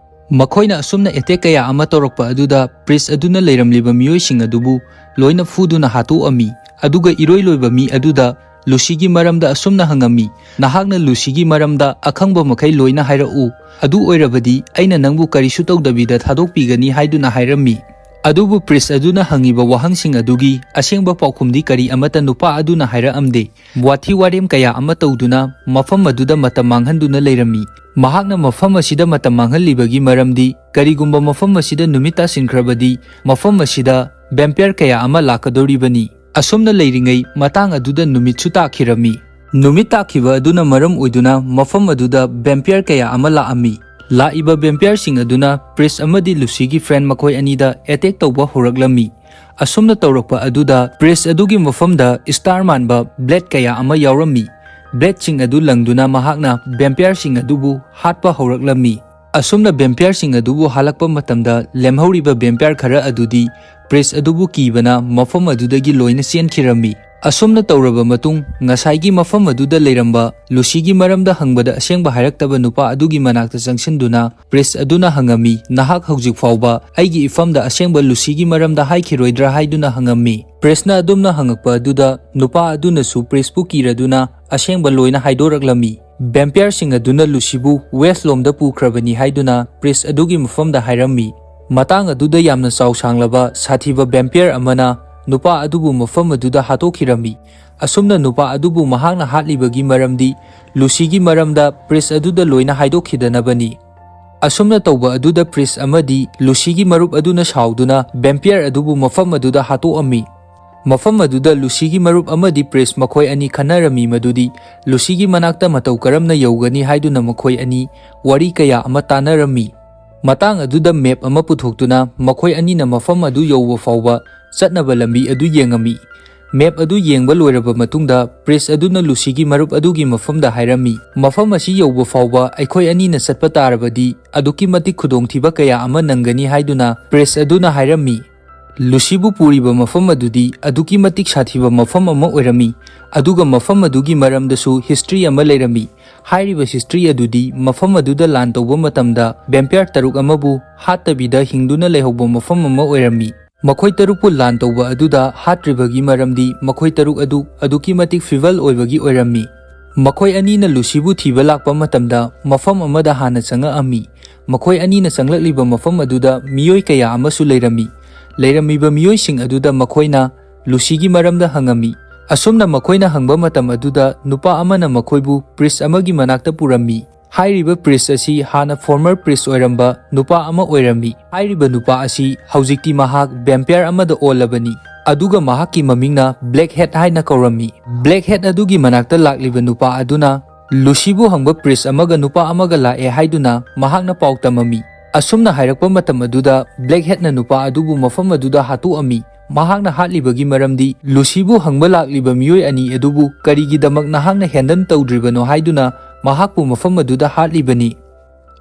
ꯃꯈꯣꯏꯅ ꯑꯁꯨꯝꯅ ꯑꯦꯇꯦꯛ ꯀꯌꯥ ꯑꯃ ꯇꯧꯔꯛꯄ ꯑꯗꯨꯗ ꯄ꯭ꯔꯤꯁ ꯑꯗꯨꯅ ꯂꯩꯔꯝꯂꯤꯕ ꯃꯤꯑꯣꯏꯁꯤꯡ ꯑꯗꯨꯕꯨ ꯂꯣꯏꯅ ꯐꯨꯗꯨꯅ ꯍꯥꯠꯇꯣꯛꯑꯝꯃꯤ꯫ ꯑꯗꯨꯒ ꯏꯔꯣꯏ ꯂꯣꯏꯕ ꯃꯤ ꯑꯗꯨꯗ ꯂꯨꯁꯤꯒꯤ ꯃꯔꯝꯗ ꯑꯁꯨꯝꯅ ꯍꯪꯉꯝꯃꯤ, "ꯅꯍꯥꯛꯅ ꯂꯨꯁꯤꯒꯤ ꯃꯔꯝꯗ ꯑꯈꯪꯕ ꯃꯈꯩ ꯂꯣꯏꯅ ꯍꯥꯏꯔꯛꯎ꯫ ꯑꯗꯨ ꯑꯣꯏꯔꯕꯗꯤ ꯑꯩꯅ ꯅꯪꯕꯨ ꯀꯔꯤꯁꯨ ꯇꯧꯗꯕꯤꯗ ꯊꯥꯗꯣꯛꯄꯤꯒꯅꯤ" ꯍꯥꯏꯗꯨꯅ ꯍꯥꯏꯔꯝꯃꯤ꯫ ꯑꯗꯨꯕꯨ ꯄ꯭ꯔꯤꯁ ꯑꯗꯨꯅ ꯍꯪꯉꯤꯕ ꯋꯥꯍꯪꯁꯤꯡ ꯑꯗꯨꯒꯤ ꯑꯁꯦꯡꯕ ꯄꯥꯎꯈꯨꯝꯗꯤ ꯀꯔꯤ ꯑꯃꯠꯇ ꯅꯨꯄꯥ ꯑꯗꯨꯅ ꯍꯥꯏꯔꯛꯑꯝꯗꯦ꯫ ꯋꯥꯊꯤ ꯋꯥꯔꯦꯝ ꯀꯌꯥ ꯑꯃ ꯇꯧꯗꯨꯅ ꯃꯐꯝ ꯑꯗꯨꯗ ꯃꯇꯝ ꯃꯥꯡꯍꯟꯗꯨꯅ ꯂꯩꯔꯝꯃꯤ꯫ ꯃꯍꯥꯛꯅ ꯃꯐꯝ ꯑꯁꯤꯗ ꯃꯇꯝ ꯃꯥꯡꯍꯜꯂꯤꯕꯒꯤ ꯃꯔꯝꯗꯤ, ꯀꯔꯤꯒꯨꯝꯕ ꯃꯐꯝ ꯑꯁꯤꯗ ꯅꯨꯃꯤꯠ ꯇꯥꯁꯤꯟꯈ꯭ꯔꯕꯗꯤ, ꯃꯐꯝ ꯑꯁꯤꯗ ꯚꯦꯝꯄꯤꯌꯔ ꯀꯌꯥ ꯑꯃ ꯂꯥꯛꯀꯗꯧꯔꯤꯕꯅꯤ꯫ ꯑꯁꯨꯝꯅ ꯂꯩꯔꯤꯉꯩ ꯃꯇꯥꯡ ꯑꯗꯨꯗ ꯅꯨꯃꯤꯠꯁꯨ ꯇꯥꯈꯤꯔꯝꯃꯤ꯫ ꯅꯨꯃꯤꯠ ꯇꯥꯈꯤꯕ ꯑꯗꯨꯅ ꯃꯔꯝ ꯑꯣꯏꯗꯨꯅ ꯃꯐꯝ ꯑꯗꯨꯗ ꯚꯦꯝꯄꯤꯌꯔ ꯀꯌꯥ ꯑꯃ ꯂꯥꯛꯑꯝꯃꯤ꯫ ꯂꯥꯛꯏꯕ ꯚꯦꯝꯄꯤꯌꯔꯁꯤꯡ ꯑꯗꯨꯅ ꯄ꯭ꯔꯤꯁ ꯑꯃꯗꯤ ꯂꯨꯁꯤꯒꯤ ꯐ꯭ꯔꯦꯟ ꯃꯈꯣꯏ ꯑꯅꯤꯗ ꯑꯦꯇꯦꯛ ꯇꯧꯕ ꯍꯧꯔꯛꯂꯝꯃꯤ꯫ ꯑꯁꯨꯝꯅ ꯇꯧꯔꯛꯄ ꯑꯗꯨꯗ ꯄ꯭ꯔꯤꯁ ꯑꯗꯨꯒꯤ ꯃꯐꯝꯗ ꯁ꯭ꯇꯥꯔ ꯃꯥꯟꯕ ꯕ꯭ꯂꯦꯗ ꯀꯌꯥ ꯑꯃ ꯌꯥꯎꯔꯝꯃꯤ꯫ ꯕ꯭ꯂꯦꯗꯁꯤꯡ ꯑꯗꯨ ꯂꯪꯗꯨꯅ ꯃꯍꯥꯛꯅ ꯚꯦꯝꯄꯤꯌꯔꯁꯤꯡ ꯑꯗꯨꯕꯨ ꯍꯥꯠꯄ ꯍꯧꯔꯛꯂꯝꯃꯤ꯫ ꯑꯁꯨꯝꯅ ꯚꯦꯝꯄꯤꯌꯔꯁꯤꯡ ꯑꯗꯨꯕꯨ ꯍꯥꯠꯂꯛꯄ ꯃꯇꯝꯗ ꯂꯦꯝꯍꯧꯔꯤꯕ ꯚꯦꯝꯄꯤꯌꯔ ꯈꯔ ꯑꯗꯨꯗꯤ ꯄ꯭ꯔꯤꯁ ꯑꯗꯨꯕꯨ ꯀꯤꯕꯅ ꯃꯐꯝ ꯑꯗꯨꯗꯒꯤ ꯂꯣꯏꯅ ꯆꯦꯟꯈꯤꯔꯝꯃꯤ꯫ ꯑꯁꯨꯝꯅ ꯇꯧꯔꯕ ꯃꯇꯨꯡ, ꯉꯁꯥꯏꯒꯤ ꯃꯐꯝ ꯑꯗꯨꯗ ꯂꯩꯔꯝꯕ ꯂꯨꯁꯤꯒꯤ ꯃꯔꯝꯗ ꯍꯪꯕꯗ ꯑꯁꯦꯡꯕ ꯍꯥꯏꯔꯛꯇꯕ ꯅꯨꯄꯥ ꯑꯗꯨꯒꯤ ꯃꯅꯥꯛꯇ ꯆꯪꯁꯤꯟꯗꯨꯅ ꯄ꯭ꯔꯤꯁ ꯑꯗꯨꯅ ꯍꯪꯉꯝꯃꯤ, "ꯅꯍꯥꯛ ꯍꯧꯖꯤꯛ ꯐꯥꯎꯕ ꯑꯩꯒꯤ ꯏꯐꯝꯗ ꯑꯁꯦꯡꯕ ꯂꯨꯁꯤꯒꯤ ꯃꯔꯝꯗ ꯍꯥꯏꯈꯤꯔꯣꯏꯗ꯭ꯔꯥ?" ꯍꯥꯏꯗꯨꯅ ꯍꯪꯉꯝꯃꯤ꯫ ꯄ꯭ꯔꯤꯁꯅ ꯑꯗꯨꯝꯅ ꯍꯪꯉꯛꯄ ꯑꯗꯨꯗ ꯅꯨꯄꯥ ꯑꯗꯨꯅꯁꯨ ꯄ꯭ꯔꯤꯁꯄꯨ ꯀꯤꯔꯗꯨꯅ ꯑꯁꯦꯡꯕ ꯂꯣꯏꯅ ꯍꯥꯏꯗꯣꯔꯛꯂꯝꯃꯤ꯫ ꯚꯦꯝꯄꯤꯌꯔꯁꯤꯡ ꯑꯗꯨꯅ ꯂꯨꯁꯤꯕꯨ ꯋꯦꯁ ꯂꯣꯝꯗ ꯄꯨꯈ꯭ꯔꯕꯅꯤ ꯍꯥꯏꯗꯨꯅ ꯄ꯭ꯔꯤꯁ ꯑꯗꯨꯒꯤ ꯃꯐꯝꯗ ꯍꯥꯏꯔꯝꯃꯤ꯫ ꯃꯇꯥꯡ ꯑꯗꯨꯗ ꯌꯥꯝꯅ ꯆꯥꯎ ꯁꯥꯡꯂꯕ ꯁꯥꯊꯤꯕ ꯚꯦꯝꯄꯤꯌꯔ ꯑꯃꯅ ꯅꯨꯄꯥ ꯑꯗꯨꯕꯨ ꯃꯐꯝ ꯑꯗꯨꯗ ꯍꯥꯠꯇꯣꯛꯈꯤꯔꯝꯃꯤ꯫ ꯑꯁꯨꯝꯅ ꯅꯨꯄꯥ ꯑꯗꯨꯕꯨ ꯃꯍꯥꯛꯅ ꯍꯥꯠꯂꯤꯕꯒꯤ ꯃꯔꯝꯗꯤ ꯂꯨꯁꯤꯒꯤ ꯃꯔꯝꯗ ꯄ꯭ꯔꯤꯁ ꯑꯗꯨꯗ ꯂꯣꯏꯅ ꯍꯥꯏꯗꯣꯛꯈꯤꯗꯅꯕꯅꯤ꯫ ꯑꯁꯨꯝꯅ ꯇꯧꯕ ꯑꯗꯨꯗ ꯄ꯭ꯔꯤꯁ ꯑꯃꯗꯤ ꯂꯨꯁꯤꯒꯤ ꯃꯔꯨꯞ ꯑꯗꯨꯅ ꯁꯥꯎꯗꯨꯅ ꯚꯦꯝꯄꯤꯌꯔ ꯑꯗꯨꯕꯨ ꯃꯐꯝ ꯑꯗꯨꯗ ꯍꯥꯠꯇꯣꯛꯑꯝꯃꯤ꯫ ꯃꯐꯝ ꯑꯗꯨꯗ ꯂꯨꯁꯤꯒꯤ ꯃꯔꯨꯞ ꯑꯃꯗꯤ ꯄ꯭ꯔꯤꯁ ꯃꯈꯣꯏ ꯑꯅꯤ ꯈꯟꯅꯔꯝꯃꯤ ꯃꯗꯨꯗꯤ ꯂꯨꯁꯤꯒꯤ ꯃꯅꯥꯛꯇ ꯃꯇꯧ ꯀꯔꯝꯅ ꯌꯧꯒꯅꯤ ꯍꯥꯏꯗꯨꯅ ꯃꯈꯣꯏ ꯑꯅꯤ ꯋꯥꯔꯤ ꯀꯌꯥ ꯑꯃ ꯇꯥꯟꯅꯔꯝꯃꯤ꯫ ꯃꯇꯥꯡ ꯑꯗꯨꯗ ꯃꯦꯞ ꯑꯃ ꯄꯨꯊꯣꯛꯇꯨꯅ ꯃꯈꯣꯏ ꯑꯅꯤꯅ ꯃꯐꯝ ꯑꯗꯨ ꯌꯧꯕ ꯐꯥꯎꯕ ꯆꯠꯅꯕ ꯂꯝꯕꯤ ꯑꯗꯨ ꯌꯦꯡꯉꯝꯃꯤ꯫ ꯃꯦꯞ ꯑꯗꯨ ꯌꯦꯡꯕ ꯂꯣꯏꯔꯕ ꯃꯇꯨꯡꯗ ꯄ꯭ꯔꯤꯁ ꯑꯗꯨꯅ ꯂꯨꯁꯤꯒꯤ ꯃꯔꯨꯞ ꯑꯗꯨꯒꯤ ꯃꯐꯝꯗ ꯍꯥꯏꯔꯝꯃꯤ, "ꯃꯐꯝ ꯑꯁꯤ ꯌꯧꯕ ꯐꯥꯎꯕ ꯑꯩꯈꯣꯏ ꯑꯅꯤꯅ ꯆꯠꯄ ꯇꯥꯔꯕꯗꯤ ꯑꯗꯨꯛꯀꯤ ꯃꯇꯤꯛ ꯈꯨꯗꯣꯡꯊꯤꯕ ꯀꯌꯥ ꯑꯃ ꯅꯪꯒꯅꯤ" ꯍꯥꯏꯗꯨꯅ ꯄ꯭ꯔꯤꯁ ꯑꯗꯨꯅ ꯍꯥꯏꯔꯝꯃꯤ꯫ ꯂꯨꯁꯤꯕꯨ ꯄꯨꯔꯤꯕ ꯃꯐꯝ ꯑꯗꯨꯗꯤ ꯑꯗꯨꯛꯀꯤ ꯃꯇꯤꯛ ꯁꯥꯊꯤꯕ ꯃꯐꯝ ꯑꯃ ꯑꯣꯏꯔꯝꯃꯤ꯫ ꯑꯗꯨꯒ ꯃꯐꯝ ꯑꯗꯨꯒꯤ ꯃꯔꯝꯗꯁꯨ ꯍꯤꯁꯇ꯭ꯔꯤ ꯑꯃ ꯂꯩꯔꯝꯃꯤ꯫ ꯍꯥꯏꯔꯤꯕ ꯍꯤꯁꯇ꯭ꯔꯤ ꯑꯗꯨꯗꯤ ꯃꯐꯝ ꯑꯗꯨꯗ ꯂꯥꯟ ꯇꯧꯕ ꯃꯇꯝꯗ ꯚꯦꯝꯄꯤꯌꯔ ꯇꯔꯨꯛ ꯑꯃꯕꯨ ꯍꯥꯠꯇꯕꯤꯗ ꯍꯤꯡꯗꯨꯅ ꯂꯩꯍꯧꯕ ꯃꯐꯝ ꯑꯃ ꯑꯣꯏꯔꯝꯃꯤ꯫ ꯃꯈꯣꯏ ꯇꯔꯨꯛꯄꯨ ꯂꯥꯟ ꯇꯧꯕ ꯑꯗꯨꯗ ꯍꯥꯠꯇ꯭ꯔꯤꯕꯒꯤ ꯃꯔꯝꯗꯤ ꯃꯈꯣꯏ ꯇꯔꯨꯛ ꯑꯗꯨ ꯑꯗꯨꯛꯀꯤ ꯃꯇꯤꯛ ꯐꯤꯕꯜ ꯑꯣꯏꯕꯒꯤ ꯑꯣꯏꯔꯝꯃꯤ꯫ ꯃꯈꯣꯏ ꯑꯅꯤꯅ ꯂꯨꯁꯤꯕꯨ ꯊꯤꯕ ꯂꯥꯛꯄ ꯃꯇꯝꯗ ꯃꯐꯝ ꯑꯃꯗ ꯍꯥꯟꯅ ꯆꯪꯉꯛꯑꯝꯃꯤ꯫ ꯃꯈꯣꯏ ꯑꯅꯤꯅ ꯆꯪꯂꯛꯂꯤꯕ ꯃꯐꯝ ꯑꯗꯨꯗ ꯃꯤꯑꯣꯏ ꯀꯌꯥ ꯑꯃꯁꯨ ꯂꯩꯔꯝꯃꯤ꯫ ꯂꯩꯔꯝꯃꯤꯕ ꯃꯤꯑꯣꯏꯁꯤꯡ ꯑꯗꯨꯗ ꯃꯈꯣꯏꯅ ꯂꯨꯁꯤꯒꯤ ꯃꯔꯝꯗ ꯍꯪꯉꯝꯃꯤ꯫ ꯑꯁꯨꯝꯅ ꯃꯈꯣꯏꯅ ꯍꯪꯕ ꯃꯇꯝ ꯑꯗꯨꯗ ꯅꯨꯄꯥ ꯑꯃꯅ ꯃꯈꯣꯏꯕꯨ ꯄ꯭ꯔꯤꯁ ꯑꯃꯒꯤ ꯃꯅꯥꯛꯇ ꯄꯨꯔꯝꯃꯤ꯫ ꯍꯥꯏꯔꯤꯕ ꯄ꯭ꯔꯤꯁ ꯑꯁꯤ ꯍꯥꯟꯅ ꯐꯣꯔꯃꯔ ꯄ꯭ꯔꯤꯁ ꯑꯣꯏꯔꯝꯕ ꯅꯨꯄꯥ ꯑꯃ ꯑꯣꯏꯔꯝꯃꯤ꯫ ꯍꯥꯏꯔꯤꯕ ꯅꯨꯄꯥ ꯑꯁꯤ ꯍꯧꯖꯤꯛꯇꯤ ꯃꯍꯥꯛ ꯚꯦꯝꯄꯤꯌꯔ ꯑꯃꯗ ꯑꯣꯜꯂꯕꯅꯤ꯫ ꯑꯗꯨꯒ ꯃꯍꯥꯛꯀꯤ ꯃꯃꯤꯡꯅ ꯕ꯭ꯂꯦꯛ ꯍꯦꯠ ꯍꯥꯏꯅ ꯀꯧꯔꯝꯃꯤ꯫ ꯕ꯭ꯂꯦꯛ ꯍꯦꯠ ꯑꯗꯨꯒꯤ ꯃꯅꯥꯛꯇ ꯂꯥꯛꯂꯤꯕ ꯅꯨꯄꯥ ꯑꯗꯨꯅ ꯂꯨꯁꯤꯕꯨ ꯍꯪꯕ ꯄ꯭ꯔꯤꯁ ꯑꯃꯒ ꯅꯨꯄꯥ ꯑꯃꯒ ꯂꯥꯛꯑꯦ ꯍꯥꯏꯗꯨꯅ ꯃꯍꯥꯛꯅ ꯄꯥꯎ ꯇꯝꯃꯝꯃꯤ꯫ ꯑꯁꯨꯝꯅ ꯍꯥꯏꯔꯛꯄ ꯃꯇꯝ ꯑꯗꯨꯗ ꯕ꯭ꯂꯦꯛ ꯍꯦꯠꯅ ꯅꯨꯄꯥ ꯑꯗꯨꯕꯨ ꯃꯐꯝ ꯑꯗꯨꯗ ꯍꯥꯠꯇꯣꯛꯑꯝꯃꯤ꯫ ꯃꯍꯥꯛꯅ ꯍꯥꯠꯂꯤꯕꯒꯤ ꯃꯔꯝꯗꯤ ꯂꯨꯁꯤꯕꯨ ꯍꯪꯕ ꯂꯥꯛꯂꯤꯕ ꯃꯤꯑꯣꯏ ꯑꯅꯤ ꯑꯗꯨꯕꯨ ꯀꯔꯤꯒꯤꯗꯃꯛ ꯅꯍꯥꯛꯅ ꯍꯦꯟꯗꯜ ꯇꯧꯗ꯭ꯔꯤꯕꯅꯣ ꯍꯥꯏꯗꯨꯅ ꯃꯍꯥꯛꯄꯨ ꯃꯐꯝ ꯑꯗꯨꯗ ꯍꯥꯠꯂꯤꯕꯅꯤ꯫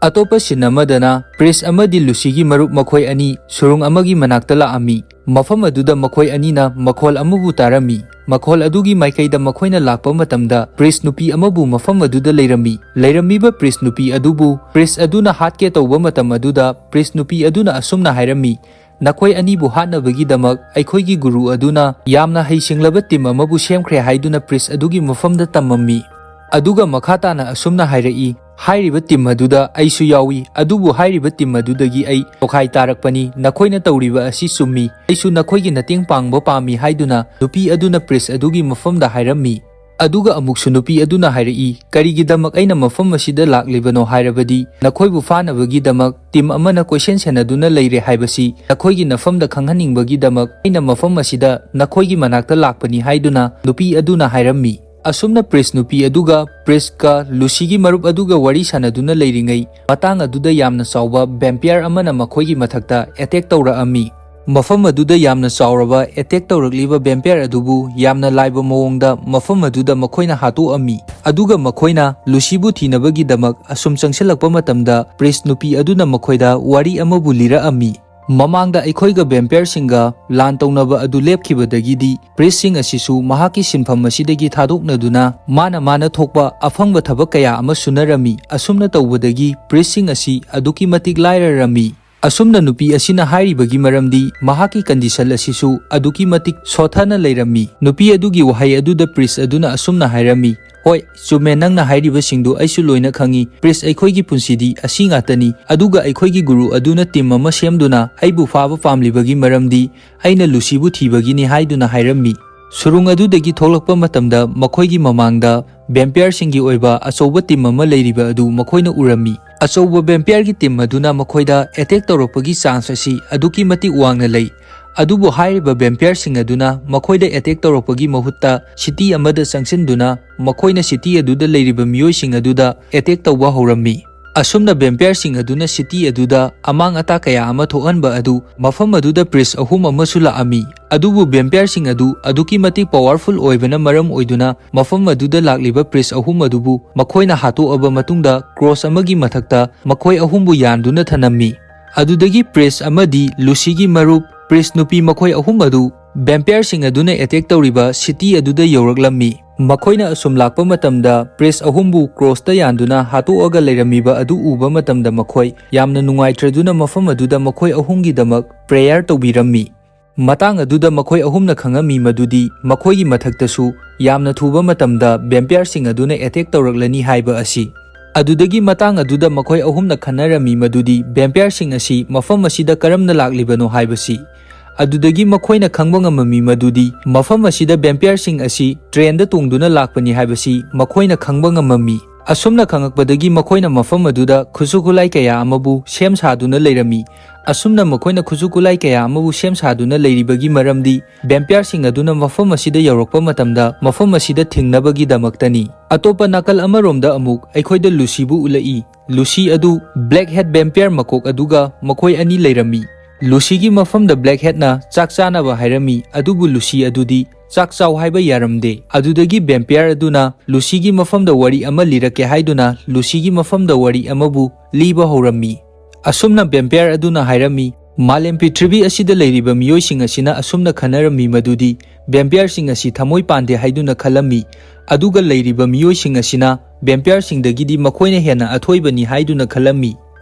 ꯑꯇꯣꯞꯄ ꯁꯤꯟ ꯑꯃꯗꯅ ꯄ꯭ꯔꯤꯁ ꯑꯃꯗꯤ ꯂꯨꯁꯤꯒꯤ ꯃꯔꯨꯞ ꯃꯈꯣꯏ ꯑꯅꯤ ꯁꯨꯔꯨꯡ ꯑꯃꯒꯤ ꯃꯅꯥꯛꯇ ꯂꯥꯛꯑꯝꯃꯤ꯫ ꯃꯐꯝ ꯑꯗꯨꯗ ꯃꯈꯣꯏ ꯑꯅꯤꯅ ꯃꯈꯣꯜ ꯑꯃꯕꯨ ꯇꯥꯔꯝꯃꯤ꯫ ꯃꯈꯣꯜ ꯑꯗꯨꯒꯤ ꯃꯥꯏꯀꯩꯗ ꯃꯈꯣꯏꯅ ꯂꯥꯛꯄ ꯃꯇꯝꯗ ꯄ꯭ꯔꯤꯁ ꯅꯨꯄꯤ ꯑꯃꯕꯨ ꯃꯐꯝ ꯑꯗꯨꯗ ꯂꯩꯔꯝꯃꯤ꯫ ꯂꯩꯔꯝꯃꯤꯕ ꯄ꯭ꯔꯤꯁ ꯅꯨꯄꯤ ꯑꯗꯨꯕꯨ ꯄ꯭ꯔꯤꯁ ꯑꯗꯨꯅ ꯍꯥꯠꯀꯦ ꯇꯧꯕ ꯃꯇꯝ ꯑꯗꯨꯗ ꯄ꯭ꯔꯤꯁ ꯅꯨꯄꯤ ꯑꯗꯨꯅ ꯑꯁꯨꯝꯅ ꯍꯥꯏꯔꯝꯃꯤ, "ꯅꯈꯣꯏ ꯑꯅꯤꯕꯨ ꯍꯥꯠꯅꯕꯒꯤꯗꯃꯛ ꯑꯩꯈꯣꯏꯒꯤ ꯒꯨꯔꯨ ꯑꯗꯨꯅ ꯌꯥꯝꯅ ꯍꯩꯁꯤꯡꯂꯕ ꯇꯤꯝ ꯑꯃꯕꯨ ꯁꯦꯝꯈ꯭ꯔꯦ" ꯍꯥꯏꯗꯨꯅ ꯄ꯭ꯔꯤꯁ ꯑꯗꯨꯒꯤ ꯃꯐꯝꯗ ꯇꯝꯃꯝꯃꯤ꯫ ꯑꯗꯨꯒ ꯃꯈꯥ ꯇꯥꯅ ꯑꯁꯨꯝꯅ ꯍꯥꯏꯔꯛꯏ, "ꯍꯥꯏꯔꯤꯕ ꯇꯤꯝ ꯑꯗꯨꯗ ꯑꯩꯁꯨ ꯌꯥꯎꯏ, ꯑꯗꯨꯕꯨ ꯍꯥꯏꯔꯤꯕ ꯇꯤꯝ ꯑꯗꯨꯗꯒꯤ ꯑꯩ ꯇꯣꯈꯥꯏ ꯇꯥꯔꯛꯄꯅꯤ꯫ ꯅꯈꯣꯏꯅ ꯇꯧꯔꯤꯕ ꯑꯁꯤ ꯆꯨꯝꯃꯤ꯫ ꯑꯩꯁꯨ ꯅꯈꯣꯏꯒꯤ ꯃꯇꯦꯡ ꯄꯥꯡꯕ ꯄꯥꯝꯃꯤ" ꯍꯥꯏꯗꯨꯅ ꯅꯨꯄꯤ ꯑꯗꯨꯅ ꯄ꯭ꯔꯤꯁ ꯑꯗꯨꯒꯤ ꯃꯐꯝꯗ ꯍꯥꯏꯔꯝꯃꯤ꯫ ꯑꯗꯨꯒ ꯑꯃꯨꯛꯁꯨ ꯅꯨꯄꯤ ꯑꯗꯨꯅ ꯍꯥꯏꯔꯛꯏ, "ꯀꯔꯤꯒꯤꯗꯃꯛ ꯑꯩꯅ ꯃꯐꯝ ꯑꯁꯤꯗ ꯂꯥꯛꯂꯤꯕꯅꯣ ꯍꯥꯏꯔꯕꯗꯤ ꯅꯈꯣꯏꯕꯨ ꯐꯥꯅꯕꯒꯤꯗꯃꯛ ꯇꯤꯝ ꯑꯃꯅ ꯀꯣꯏꯁꯦꯟ ꯁꯦꯟꯅꯗꯨꯅ ꯂꯩꯔꯦ ꯍꯥꯏꯕꯁꯤ ꯅꯈꯣꯏꯒꯤ ꯅꯐꯝꯗ ꯈꯪꯍꯟꯅꯤꯡꯕꯒꯤꯗꯃꯛ ꯑꯩꯅ ꯃꯐꯝ ꯑꯁꯤꯗ ꯅꯈꯣꯏꯒꯤ ꯃꯅꯥꯛꯇ ꯂꯥꯛꯄꯅꯤ" ꯍꯥꯏꯗꯨꯅ ꯅꯨꯄꯤ ꯑꯗꯨꯅ ꯍꯥꯏꯔꯝꯃꯤ꯫ ꯑꯁꯨꯝꯅ ꯄ꯭ꯔꯤꯁ ꯅꯨꯄꯤ ꯑꯗꯨꯒ ꯄ꯭ꯔꯤꯁꯀ ꯂꯨꯁꯤꯒꯤ ꯃꯔꯨꯞ ꯑꯗꯨꯒ ꯋꯥꯔꯤ ꯁꯥꯟꯅꯗꯨꯅ ꯂꯩꯔꯤꯉꯩ ꯃꯇꯥꯡ ꯑꯗꯨꯗ ꯌꯥꯝꯅ ꯆꯥꯎꯕ ꯚꯦꯝꯄꯤꯌꯔ ꯑꯃꯅ ꯃꯈꯣꯏꯒꯤ ꯃꯊꯛꯇ ꯑꯦꯇꯦꯛ ꯇꯧꯔꯛꯑꯝꯃꯤ꯫ ꯃꯐꯝ ꯑꯗꯨꯗ ꯌꯥꯝꯅ ꯆꯥꯎꯔꯕ ꯑꯦꯇꯦꯛ ꯇꯧꯔꯛꯂꯤꯕ ꯚꯦꯝꯄꯤꯌꯔ ꯑꯗꯨꯕꯨ ꯌꯥꯝꯅ ꯂꯥꯏꯕ ꯃꯑꯣꯡꯗ ꯃꯐꯝ ꯑꯗꯨꯗ ꯃꯈꯣꯏꯅ ꯍꯥꯠꯇꯣꯛꯑꯝꯃꯤ꯫ ꯑꯗꯨꯒ ꯃꯈꯣꯏꯅ ꯂꯨꯁꯤꯕꯨ ꯊꯤꯅꯕꯒꯤꯗꯃꯛ ꯑꯁꯨꯝ ꯆꯪꯁꯤꯜꯂꯛꯄ ꯃꯇꯝꯗ ꯄ꯭ꯔꯤꯁ ꯅꯨꯄꯤ ꯑꯗꯨꯅ ꯃꯈꯣꯏꯗ ꯋꯥꯔꯤ ꯑꯃꯕꯨ ꯂꯤꯔꯛꯑꯝꯃꯤ꯫ ꯃꯃꯥꯡꯗ ꯑꯩꯈꯣꯏꯒ ꯚꯦꯝꯄꯤꯌꯔꯁꯤꯡꯒ ꯂꯥꯟ ꯇꯧꯅꯕ ꯑꯗꯨ ꯂꯦꯞꯈꯤꯕꯗꯒꯤꯗꯤ, ꯄ꯭ꯔꯤꯁꯁꯤꯡ ꯑꯁꯤꯁꯨ ꯃꯍꯥꯛꯀꯤ ꯁꯤꯟꯐꯝ ꯑꯁꯤꯗꯒꯤ ꯊꯥꯗꯣꯛꯅꯗꯨꯅ, ꯃꯥꯅ ꯃꯥꯅ ꯊꯣꯛꯄ ꯑꯐꯪꯕ ꯊꯕꯛ ꯀꯌꯥ ꯑꯃ ꯁꯨꯅꯔꯝꯃꯤ꯫ ꯑꯁꯨꯝꯅ ꯇꯧꯕꯗꯒꯤ, ꯄ꯭ꯔꯤꯁꯁꯤꯡ ꯑꯁꯤ ꯑꯗꯨꯛꯀꯤ ꯃꯇꯤꯛ ꯂꯥꯏꯔꯔꯝꯃꯤ꯫ ꯑꯁꯨꯝꯅ ꯅꯨꯄꯤ ꯑꯁꯤꯅ ꯍꯥꯏꯔꯤꯕꯒꯤ ꯃꯔꯝꯗꯤ, ꯃꯍꯥꯛꯀꯤ ꯀꯟꯗꯤꯁꯟ ꯑꯁꯤꯁꯨ ꯑꯗꯨꯛꯀꯤ ꯃꯇꯤꯛ ꯁꯣꯊꯅ ꯂꯩꯔꯝꯃꯤ꯫ ꯅꯨꯄꯤ ꯑꯗꯨꯒꯤ ꯋꯥꯍꯩ ꯑꯗꯨꯗ ꯄ꯭ꯔꯤꯁ ꯑꯗꯨꯅ ꯑꯁꯨꯝꯅ ꯍꯥꯏꯔꯝꯃꯤ, "ꯍꯣꯏ, ꯆꯨꯝꯃꯦ, ꯅꯪꯅ ꯍꯥꯏꯔꯤꯕꯁꯤꯡꯗꯨ ꯑꯩꯁꯨ ꯂꯣꯏꯅ ꯈꯪꯏ꯫ ꯄ꯭ꯔꯤꯁ, ꯑꯩꯈꯣꯏꯒꯤ ꯄꯨꯟꯁꯤꯗꯤ ꯑꯁꯤ ꯉꯥꯛꯇꯅꯤ꯫ ꯑꯗꯨꯒ ꯑꯩꯈꯣꯏꯒꯤ ꯒꯨꯔꯨ ꯑꯗꯨꯅ ꯇꯤꯝ ꯑꯃ ꯁꯦꯝꯗꯨꯅ ꯑꯩꯕꯨ ꯐꯥꯕ ꯄꯥꯝꯂꯤꯕꯒꯤ ꯃꯔꯝꯗꯤ ꯑꯩꯅ ꯂꯨꯁꯤꯕꯨ ꯊꯤꯕꯒꯤꯅꯤ" ꯍꯥꯏꯗꯨꯅ ꯍꯥꯏꯔꯝꯃꯤ꯫ ꯁꯨꯔꯨꯡ ꯑꯗꯨꯗꯒꯤ ꯊꯣꯛꯂꯛꯄ ꯃꯇꯝꯗ, ꯃꯈꯣꯏꯒꯤ ꯃꯃꯥꯡꯗ ꯚꯦꯝꯄꯤꯌꯔꯁꯤꯡꯒꯤ ꯑꯣꯏꯕ ꯑꯆꯧꯕ ꯇꯤꯝ ꯑꯃ ꯂꯩꯔꯤꯕ ꯑꯗꯨ ꯃꯈꯣꯏꯅ ꯎꯔꯝꯃꯤ꯫ ꯑꯆꯧꯕ ꯚꯦꯝꯄꯤꯌꯔꯒꯤ ꯇꯤꯝ ꯑꯗꯨꯅ ꯃꯈꯣꯏꯗ ꯑꯦꯇꯦꯛ ꯇꯧꯔꯛꯄꯒꯤ ꯆꯥꯟꯁ ꯑꯁꯤ ꯑꯗꯨꯛꯀꯤ ꯃꯇꯤꯛ ꯋꯥꯡꯅ ꯂꯩ꯫ ꯑꯗꯨꯕꯨ ꯍꯥꯏꯔꯤꯕ ꯚꯦꯝꯄꯤꯌꯔꯁꯤꯡ ꯑꯗꯨꯅ ꯃꯈꯣꯏꯗ ꯑꯦꯇꯦꯛ ꯇꯧꯔꯛꯄꯒꯤ ꯃꯍꯨꯠꯇ, ꯁꯤꯇꯤ ꯑꯃꯗ ꯆꯪꯁꯤꯟꯗꯨꯅ ꯃꯈꯣꯏꯅ ꯁꯤꯇꯤ ꯑꯗꯨꯗ ꯂꯩꯔꯤꯕ ꯃꯤꯑꯣꯏꯁꯤꯡ ꯑꯗꯨꯗ ꯑꯦꯇꯦꯛ ꯇꯧꯕ ꯍꯧꯔꯝꯃꯤ꯫ ꯑꯁꯨꯝꯅ ꯚꯦꯝꯄꯤꯌꯔꯁꯤꯡ ꯑꯗꯨꯅ ꯁꯤꯇꯤ ꯑꯗꯨꯗ ꯑꯃꯥꯡ ꯑꯇꯥ ꯀꯌꯥ ꯑꯃ ꯊꯣꯛꯍꯟꯕ ꯑꯗꯨ, ꯃꯐꯝ ꯑꯗꯨꯗ ꯄ꯭ꯔꯤꯁ ꯑꯍꯨꯝ ꯑꯃꯁꯨ ꯂꯥꯛꯑꯝꯃꯤ꯫ ꯑꯗꯨꯕꯨ ꯚꯦꯝꯄꯤꯌꯔꯁꯤꯡ ꯑꯗꯨ ꯑꯗꯨꯛꯀꯤ ꯃꯇꯤꯛ ꯄꯥꯋꯔꯐꯨꯜ ꯑꯣꯏꯕꯅ ꯃꯔꯝ ꯑꯣꯏꯗꯨꯅ, ꯃꯐꯝ ꯑꯗꯨꯗ ꯂꯥꯛꯂꯤꯕ ꯄ꯭ꯔꯤꯁ ꯑꯍꯨꯝ ꯑꯗꯨꯕꯨ ꯃꯈꯣꯏꯅ ꯍꯥꯠꯇꯣꯛꯑꯕ ꯃꯇꯨꯡꯗ, ꯀ꯭ꯔꯣꯁ ꯑꯃꯒꯤ ꯃꯊꯛꯇ ꯃꯈꯣꯏ ꯑꯍꯨꯝꯕꯨ ꯌꯥꯟꯗꯨꯅ ꯊꯅꯝꯃꯤ꯫ ꯑꯗꯨꯗꯒꯤ ꯄ꯭ꯔꯤꯁ ꯑꯃꯗꯤ ꯂꯨꯁꯤꯒꯤ ꯃꯔꯨꯞ, ꯄ꯭ꯔꯤꯁ ꯅꯨꯄꯤ, ꯃꯈꯣꯏ ꯑꯍꯨꯝ ꯑꯗꯨ ꯚꯦꯝꯄꯤꯌꯔꯁꯤꯡ ꯑꯗꯨꯅ ꯑꯦꯇꯦꯛ ꯇꯧꯔꯤꯕ ꯁꯤꯇꯤ ꯑꯗꯨꯗ ꯌꯧꯔꯛꯂꯝꯃꯤ꯫ ꯃꯈꯣꯏꯅ ꯑꯁꯨꯝ ꯂꯥꯛꯄ ꯃꯇꯝꯗ, ꯄ꯭ꯔꯤꯁ ꯑꯍꯨꯝꯕꯨ ꯀ꯭ꯔꯣꯁꯇ ꯌꯥꯟꯗꯨꯅ ꯍꯥꯠꯇꯣꯛꯑꯒ ꯂꯩꯔꯝꯃꯤꯕ ꯑꯗꯨ ꯎꯕ ꯃꯇꯝꯗ, ꯃꯈꯣꯏ ꯌꯥꯝꯅ ꯅꯨꯡꯉꯥꯏꯇ꯭ꯔꯗꯨꯅ ꯃꯐꯝ ꯑꯗꯨꯗ ꯃꯈꯣꯏ ꯑꯍꯨꯝꯒꯤꯗꯃꯛ ꯄ꯭ꯔꯦꯌꯔ ꯇꯧꯕꯤꯔꯝꯃꯤ꯫ ꯃꯇꯥꯡ ꯑꯗꯨꯗ ꯃꯈꯣꯏ ꯑꯍꯨꯝꯅ ꯈꯪꯉꯝꯃꯤ ꯃꯗꯨꯗꯤ ꯃꯈꯣꯏꯒꯤ ꯃꯊꯛꯇꯁꯨ ꯌꯥꯝꯅ ꯊꯨꯕ ꯃꯇꯝꯗ ꯚꯦꯝꯄꯤꯌꯔꯁꯤꯡ ꯑꯗꯨꯅ ꯑꯦꯇꯦꯛ ꯇꯧꯔꯛꯂꯅꯤ ꯍꯥꯏꯕ ꯑꯁꯤ꯫ ꯑꯗꯨꯗꯒꯤ ꯃꯇꯥꯡ ꯑꯗꯨꯗ ꯃꯈꯣꯏ ꯑꯍꯨꯝꯅ ꯈꯟꯅꯔꯝꯃꯤ ꯃꯗꯨꯗꯤ ꯚꯦꯝꯄꯤꯌꯔꯁꯤꯡ ꯑꯁꯤ ꯃꯐꯝ ꯑꯁꯤꯗ ꯀꯔꯝꯅ ꯂꯥꯛꯂꯤꯕꯅꯣ ꯍꯥꯏꯕꯁꯤ꯫ ꯑꯗꯨꯗꯒꯤ ꯃꯈꯣꯏꯅ ꯈꯪꯕ ꯉꯝꯃꯝꯃꯤ ꯃꯗꯨꯗꯤ ꯃꯐꯝ ꯑꯁꯤꯗ ꯚꯦꯝꯄꯤꯌꯔꯁꯤꯡ ꯑꯁꯤ ꯇ꯭ꯔꯦꯟꯗ ꯇꯣꯡꯗꯨꯅ ꯂꯥꯛꯄꯅꯤ ꯍꯥꯏꯕꯁꯤ ꯃꯈꯣꯏꯅ ꯈꯪꯕ ꯉꯝꯃꯝꯃꯤ꯫ ꯑꯁꯨꯝꯅ ꯈꯪꯉꯛꯄꯗꯒꯤ ꯃꯈꯣꯏꯅ ꯃꯐꯝ ꯑꯗꯨꯗ ꯈꯨꯠꯁꯨ ꯈꯨꯠꯂꯥꯏ ꯀꯌꯥ ꯑꯃꯕꯨ ꯁꯦꯝ ꯁꯥꯗꯨꯅ ꯂꯩꯔꯝꯃꯤ꯫ ꯑꯁꯨꯝꯅ ꯃꯈꯣꯏꯅ ꯈꯨꯠꯁꯨ ꯈꯨꯠꯂꯥꯏ ꯀꯌꯥ ꯑꯃꯕꯨ ꯁꯦꯝ ꯁꯥꯗꯨꯅ ꯂꯩꯔꯤꯕꯒꯤ ꯃꯔꯝꯗꯤ, ꯚꯦꯝꯄꯤꯌꯔꯁꯤꯡ ꯑꯗꯨꯅ ꯃꯐꯝ ꯑꯁꯤꯗ ꯌꯧꯔꯛꯄ ꯃꯇꯝꯗ ꯃꯐꯝ ꯑꯁꯤꯗ ꯊꯤꯡꯅꯕꯒꯤꯗꯃꯛꯇꯅꯤ꯫ ꯑꯇꯣꯞꯄ ꯅꯥꯀꯜ ꯑꯃꯔꯣꯝꯗ ꯑꯃꯨꯛ ꯑꯩꯈꯣꯏꯗ ꯂꯨꯁꯤꯕꯨ ꯎꯠꯂꯛꯏ꯫ ꯂꯨꯁꯤ ꯑꯗꯨ ꯕ꯭ꯂꯦꯛ ꯍꯦꯠ ꯚꯦꯝꯄꯤꯌꯔ ꯃꯀꯣꯛ ꯑꯗꯨꯒ ꯃꯈꯣꯏ ꯑꯅꯤ ꯂꯩꯔꯝꯃꯤ꯫ ꯂꯨꯁꯤꯒꯤ ꯃꯐꯝꯗ ꯕ꯭ꯂꯦꯛ ꯍꯦꯠꯅ ꯆꯥꯛ ꯆꯥꯅꯕ ꯍꯥꯏꯔꯝꯃꯤ, ꯑꯗꯨꯕꯨ ꯂꯨꯁꯤ ꯑꯗꯨꯗꯤ ꯆꯥꯛ ꯆꯥꯎ ꯍꯥꯏꯕ ꯌꯥꯔꯝꯗꯦ꯫ ꯑꯗꯨꯗꯒꯤ ꯚꯦꯝꯄꯤꯌꯔ ꯑꯗꯨꯅ ꯂꯨꯁꯤꯒꯤ ꯃꯐꯝꯗ ꯋꯥꯔꯤ ꯑꯃ ꯂꯤꯔꯛꯀꯦ ꯍꯥꯏꯗꯨꯅ ꯂꯨꯁꯤꯒꯤ ꯃꯐꯝꯗ ꯋꯥꯔꯤ ꯑꯃꯕꯨ ꯂꯤꯕ ꯍꯧꯔꯝꯃꯤ꯫ ꯑꯁꯨꯝꯅ ꯚꯦꯝꯄꯤꯌꯔ ꯑꯗꯨꯅ ꯍꯥꯏꯔꯝꯃꯤ, ꯃꯥꯂꯦꯝ ꯄ꯭ꯔꯤꯊꯤꯕꯤ ꯑꯁꯤꯗ ꯂꯩꯔꯤꯕ ꯃꯤꯑꯣꯏꯁꯤꯡ ꯑꯁꯤꯅ ꯑꯁꯨꯝꯅ ꯈꯟꯅꯔꯝꯃꯤ ꯃꯗꯨꯗꯤ ꯚꯦꯝꯄꯤꯌꯔꯁꯤꯡ ꯑꯁꯤ ꯊꯃꯣꯏ ꯄꯥꯟꯗꯦ ꯍꯥꯏꯗꯨꯅ ꯈꯜꯂꯝꯃꯤ, ꯑꯗꯨꯒ ꯂꯩꯔꯤꯕ ꯃꯤꯑꯣꯏꯁꯤꯡ ꯑꯁꯤꯅ ꯚꯦꯝꯄꯤꯌꯔꯁꯤꯡꯗꯒꯤꯗꯤ ꯃꯈꯣꯏꯅ ꯍꯦꯟꯅ ꯑꯊꯣꯏꯕꯅꯤ ꯍꯥꯏꯗꯨꯅ ꯈꯜꯂꯝꯃꯤ꯫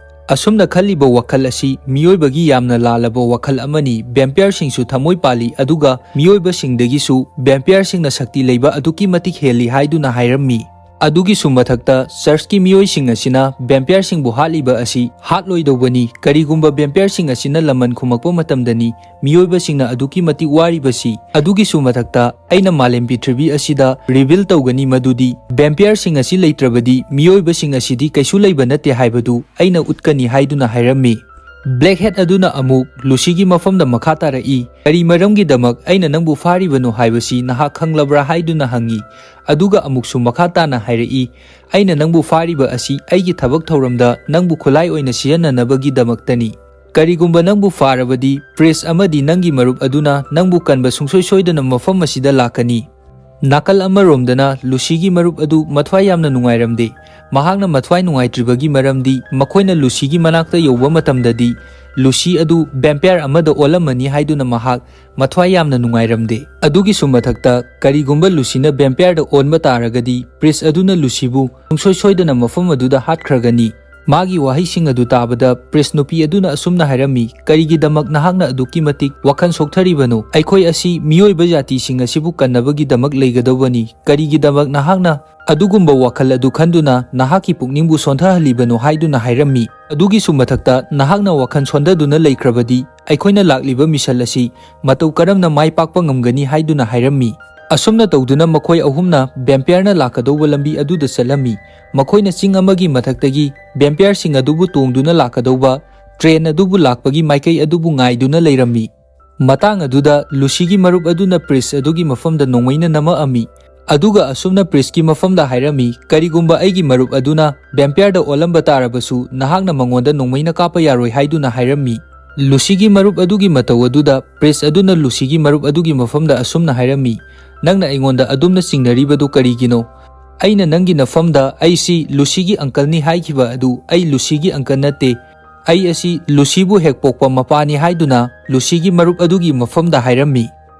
ꯑꯁꯨꯝꯅ ꯈꯜꯂꯤꯕ ꯋꯥꯈꯜ ꯑꯁꯤ ꯃꯤꯑꯣꯏꯕꯒꯤ ꯌꯥꯝꯅ ꯂꯥꯜꯂꯕ ꯋꯥꯈꯜ ꯑꯃꯅꯤ꯫ ꯚꯦꯝꯄꯤꯌꯔꯁꯤꯡꯁꯨ ꯊꯃꯣꯏ ꯄꯥꯜꯂꯤ, ꯑꯗꯨꯒ ꯃꯤꯑꯣꯏꯕꯁꯤꯡꯗꯒꯤꯁꯨ ꯚꯦꯝꯄꯤꯌꯔꯁꯤꯡꯅ ꯁꯛꯇꯤ ꯂꯩꯕ ꯑꯗꯨꯛꯀꯤ ꯃꯇꯤꯛ ꯍꯦꯜꯂꯤ ꯍꯥꯏꯗꯨꯅ ꯍꯥꯏꯔꯝꯃꯤ꯫ ꯑꯗꯨꯒꯤꯁꯨ ꯃꯊꯛꯇ, ꯆꯔꯆꯀꯤ ꯃꯤꯑꯣꯏꯁꯤꯡ ꯑꯁꯤꯅ ꯚꯦꯝꯄꯤꯌꯔꯁꯤꯡꯕꯨ ꯍꯥꯠꯂꯤꯕ ꯑꯁꯤ ꯍꯥꯠꯂꯣꯏꯗꯧꯕꯅꯤ꯫ ꯀꯔꯤꯒꯨꯝꯕ ꯚꯦꯝꯄꯤꯌꯔꯁꯤꯡ ꯑꯁꯤꯅ ꯂꯃꯟ ꯈꯨꯝꯃꯛꯄ ꯃꯇꯝꯗꯅꯤ ꯃꯤꯑꯣꯏꯕꯁꯤꯡꯅ ꯑꯗꯨꯛꯀꯤ ꯃꯇꯤꯛ ꯋꯥꯔꯤꯕꯁꯤ꯫ ꯑꯗꯨꯒꯤꯁꯨ ꯃꯊꯛꯇ, ꯑꯩꯅ ꯃꯥꯂꯦꯝ ꯄ꯭ꯔꯤꯊꯤꯕꯤ ꯑꯁꯤꯗ ꯔꯤꯚꯤꯜ ꯇꯧꯒꯅꯤ ꯃꯗꯨꯗꯤ ꯚꯦꯝꯄꯤꯌꯔꯁꯤꯡ ꯑꯁꯤ ꯂꯩꯇ꯭ꯔꯕꯗꯤ ꯃꯤꯑꯣꯏꯕꯁꯤꯡ ꯑꯁꯤꯗꯤ ꯀꯩꯁꯨ ꯂꯩꯕ ꯅꯠꯇꯦ ꯍꯥꯏꯕꯗꯨ ꯑꯩꯅ ꯎꯠꯀꯅꯤ ꯍꯥꯏꯗꯨꯅ ꯍꯥꯏꯔꯝꯃꯤ꯫ ꯕ꯭ꯂꯦꯛꯍꯦꯠ ꯑꯗꯨꯅ ꯑꯃꯨꯛ ꯂꯨꯁꯤꯒꯤ ꯃꯐꯝꯗ ꯃꯈꯥ ꯇꯥꯔꯛꯏ, "ꯀꯔꯤ ꯃꯔꯝꯒꯤꯗꯃꯛ ꯑꯩꯅ ꯅꯪꯕꯨ ꯐꯥꯔꯤꯕꯅꯣ ꯍꯥꯏꯕꯁꯤ ꯅꯍꯥꯛ ꯈꯪꯂꯕ꯭ꯔꯥ?" ꯍꯥꯏꯗꯨꯅ ꯍꯪꯉꯤ꯫ ꯑꯗꯨꯒ ꯑꯃꯨꯛꯁꯨ ꯃꯈꯥ ꯇꯥꯅ ꯍꯥꯏꯔꯛꯏ, "ꯑꯩꯅ ꯅꯪꯕꯨ ꯐꯥꯔꯤꯕ ꯑꯁꯤ ꯑꯩꯒꯤ ꯊꯕꯛ ꯊꯧꯔꯝꯗ ꯅꯪꯕꯨ ꯈꯨꯠꯂꯥꯏ ꯑꯣꯏꯅ ꯁꯤꯖꯤꯟꯅꯅꯕꯒꯤꯗꯃꯛꯇꯅꯤ꯫ ꯀꯔꯤꯒꯨꯝꯕ ꯅꯪꯕꯨ ꯐꯥꯔꯕꯗꯤ, ꯄ꯭ꯔꯤꯁ ꯑꯃꯗꯤ ꯅꯪꯒꯤ ꯃꯔꯨꯞ ꯑꯗꯨꯅ ꯅꯪꯕꯨ ꯀꯟꯕ ꯁꯨꯡꯁꯣꯏ ꯁꯣꯏꯗꯅ ꯃꯐꯝ ꯑꯁꯤꯗ ꯂꯥꯛꯀꯅꯤ꯫" ꯅꯥꯀꯜ ꯑꯃꯔꯣꯝꯗꯅ ꯂꯨꯁꯤꯒꯤ ꯃꯔꯨꯞ ꯑꯗꯨ ꯃꯊ꯭ꯋꯥꯏ ꯌꯥꯝꯅ ꯅꯨꯡꯉꯥꯏꯔꯝꯗꯦ꯫ ꯃꯍꯥꯛꯅ ꯃꯊ꯭ꯋꯥꯏ ꯅꯨꯡꯉꯥꯏꯇ꯭ꯔꯤꯕꯒꯤ ꯃꯔꯝꯗꯤ ꯃꯈꯣꯏꯅ ꯂꯨꯁꯤꯒꯤ ꯃꯅꯥꯛꯇ ꯌꯧꯕ ꯃꯇꯝꯗꯗꯤ ꯂꯨꯁꯤ ꯑꯗꯨ ꯚꯦꯝꯄꯤꯌꯔ ꯑꯃꯗ ꯑꯣꯜꯂꯝꯃꯅꯤ ꯍꯥꯏꯗꯨꯅ ꯃꯍꯥꯛ ꯃꯊ꯭ꯋꯥꯏ ꯌꯥꯝꯅ ꯅꯨꯡꯉꯥꯏꯔꯝꯗꯦ꯫ ꯑꯗꯨꯒꯤꯁꯨ ꯃꯊꯛꯇ, ꯀꯔꯤꯒꯨꯝꯕ ꯂꯨꯁꯤꯅ ꯚꯦꯝꯄꯤꯌꯔꯗ ꯑꯣꯟꯕ ꯇꯥꯔꯒꯗꯤ, ꯄ꯭ꯔꯤꯁ ꯑꯗꯨꯅ ꯂꯨꯁꯤꯕꯨ ꯁꯨꯡꯁꯣꯏ ꯁꯣꯏꯗꯅ ꯃꯐꯝ ꯑꯗꯨꯗ ꯍꯥꯠꯈ꯭ꯔꯒꯅꯤ꯫ ꯃꯥꯒꯤ ꯋꯥꯍꯩꯁꯤꯡ ꯑꯗꯨ ꯇꯥꯕꯗ ꯄ꯭ꯔꯤꯁ ꯅꯨꯄꯤ ꯑꯗꯨꯅ ꯑꯁꯨꯝꯅ ꯍꯥꯏꯔꯝꯃꯤ, "ꯀꯔꯤꯒꯤꯗꯃꯛ ꯅꯍꯥꯛꯅ ꯑꯗꯨꯛꯀꯤ ꯃꯇꯤꯛ ꯋꯥꯈꯜ ꯁꯣꯛꯊꯔꯤꯕꯅꯣ? ꯑꯩꯈꯣꯏ ꯑꯁꯤ ꯃꯤꯑꯣꯏꯕ ꯖꯥꯇꯤꯁꯤꯡ ꯑꯁꯤꯕꯨ ꯀꯟꯅꯕꯒꯤꯗꯃꯛ ꯂꯩꯒꯗꯧꯕꯅꯤ꯫ ꯀꯔꯤꯒꯤꯗꯃꯛ ꯅꯍꯥꯛꯅ ꯑꯗꯨꯒꯨꯝꯕ ꯋꯥꯈꯜ ꯑꯗꯨ ꯈꯟꯗꯨꯅ ꯅꯍꯥꯛꯀꯤ ꯄꯨꯛꯅꯤꯡꯕꯨ ꯁꯣꯟꯊꯍꯜꯂꯤꯕꯅꯣ?" ꯍꯥꯏꯗꯨꯅ ꯍꯥꯏꯔꯝꯃꯤ꯫ ꯑꯗꯨꯒꯤꯁꯨ ꯃꯊꯛꯇ, "ꯅꯍꯥꯛꯅ ꯋꯥꯈꯜ ꯁꯣꯟꯊꯗꯨꯅ ꯂꯩꯈ꯭ꯔꯕꯗꯤ ꯑꯩꯈꯣꯏꯅ ꯂꯥꯛꯂꯤꯕ ꯃꯤꯁꯟ ꯑꯁꯤ ꯃꯇꯧ ꯀꯔꯝꯅ ꯃꯥꯏ ꯄꯥꯛꯄ ꯉꯝꯒꯅꯤ?" ꯍꯥꯏꯗꯨꯅ ꯍꯥꯏꯔꯝꯃꯤ꯫ ꯑꯁꯨꯝꯅ ꯇꯧꯗꯨꯅ ꯃꯈꯣꯏ ꯑꯍꯨꯝꯅ ꯚꯦꯝꯄꯤꯌꯔꯅ ꯂꯥꯛꯀꯗꯧꯕ ꯂꯝꯕꯤ ꯑꯗꯨꯗ ꯆꯠꯂꯝꯃꯤ꯫ ꯃꯈꯣꯏꯅ ꯆꯤꯡ ꯑꯃꯒꯤ ꯃꯊꯛꯇꯒꯤ ꯚꯦꯝꯄꯤꯌꯔꯁꯤꯡ ꯑꯗꯨꯕꯨ ꯇꯣꯡꯗꯨꯅ ꯂꯥꯛꯀꯗꯧꯕ ꯇ꯭ꯔꯦꯟ ꯑꯗꯨꯕꯨ ꯂꯥꯛꯄꯒꯤ ꯃꯥꯏꯀꯩ ꯑꯗꯨꯕꯨ ꯉꯥꯏꯗꯨꯅ ꯂꯩꯔꯝꯃꯤ꯫ ꯃꯇꯥꯡ ꯑꯗꯨꯗ ꯂꯨꯁꯤꯒꯤ ꯃꯔꯨꯞ ꯑꯗꯨꯅ ꯄ꯭ꯔꯤꯁ ꯑꯗꯨꯒꯤ ꯃꯐꯝꯗ ꯅꯣꯡꯃꯩꯅ ꯅꯝꯃꯛꯑꯝꯃꯤ꯫ ꯑꯗꯨꯒ ꯑꯁꯨꯝꯅ ꯄ꯭ꯔꯤꯁꯀꯤ ꯃꯐꯝꯗ ꯍꯥꯏꯔꯝꯃꯤ, "ꯀꯔꯤꯒꯨꯝꯕ ꯑꯩꯒꯤ ꯃꯔꯨꯞ ꯑꯗꯨꯅ ꯚꯦꯝꯄꯤꯌꯔꯗ ꯑꯣꯜꯂꯝꯕ ꯇꯥꯔꯕꯁꯨ, ꯅꯍꯥꯛꯅ ꯃꯉꯣꯟꯗ ꯅꯣꯡꯃꯩꯅ ꯀꯥꯞꯄ ꯌꯥꯔꯣꯏ" ꯍꯥꯏꯗꯨꯅ ꯍꯥꯏꯔꯝꯃꯤ꯫ ꯂꯨꯁꯤꯒꯤ ꯃꯔꯨꯞ ꯑꯗꯨꯒꯤ ꯃꯇꯧ ꯑꯗꯨꯗ ꯄ꯭ꯔꯤꯁ ꯑꯗꯨꯅ ꯂꯨꯁꯤꯒꯤ ꯃꯔꯨꯞ ꯑꯗꯨꯒꯤ ꯃꯐꯝꯗ ꯑꯁꯨꯝꯅ ꯍꯥꯏꯔꯝꯃꯤ, "ꯅꯪꯅ ꯑꯩꯉꯣꯟꯗ ꯑꯗꯨꯝꯅ ꯆꯤꯡꯅꯔꯤꯕꯗꯨ ꯀꯔꯤꯒꯤꯅꯣ? ꯑꯩꯅ ꯅꯪꯒꯤ ꯅꯐꯝꯗ ꯑꯩꯁꯤ ꯂꯨꯁꯤꯒꯤ ꯑꯪꯀꯜꯅꯤ ꯍꯥꯏꯈꯤꯕ ꯑꯗꯨ ꯑꯩ ꯂꯨꯁꯤꯒꯤ ꯑꯪꯀꯜ ꯅꯠꯇꯦ꯫ "ꯑꯩ ꯑꯁꯤ ꯂꯨꯁꯤꯕꯨ ꯍꯦꯛ ꯄꯣꯛꯄ ꯃꯄꯥꯅꯤ" ꯍꯥꯏꯗꯨꯅ ꯂꯨꯁꯤꯒꯤ ꯃꯔꯨꯞ ꯑꯗꯨꯒꯤ ꯃꯐꯝꯗ ꯍꯥꯏꯔꯝꯃꯤ꯫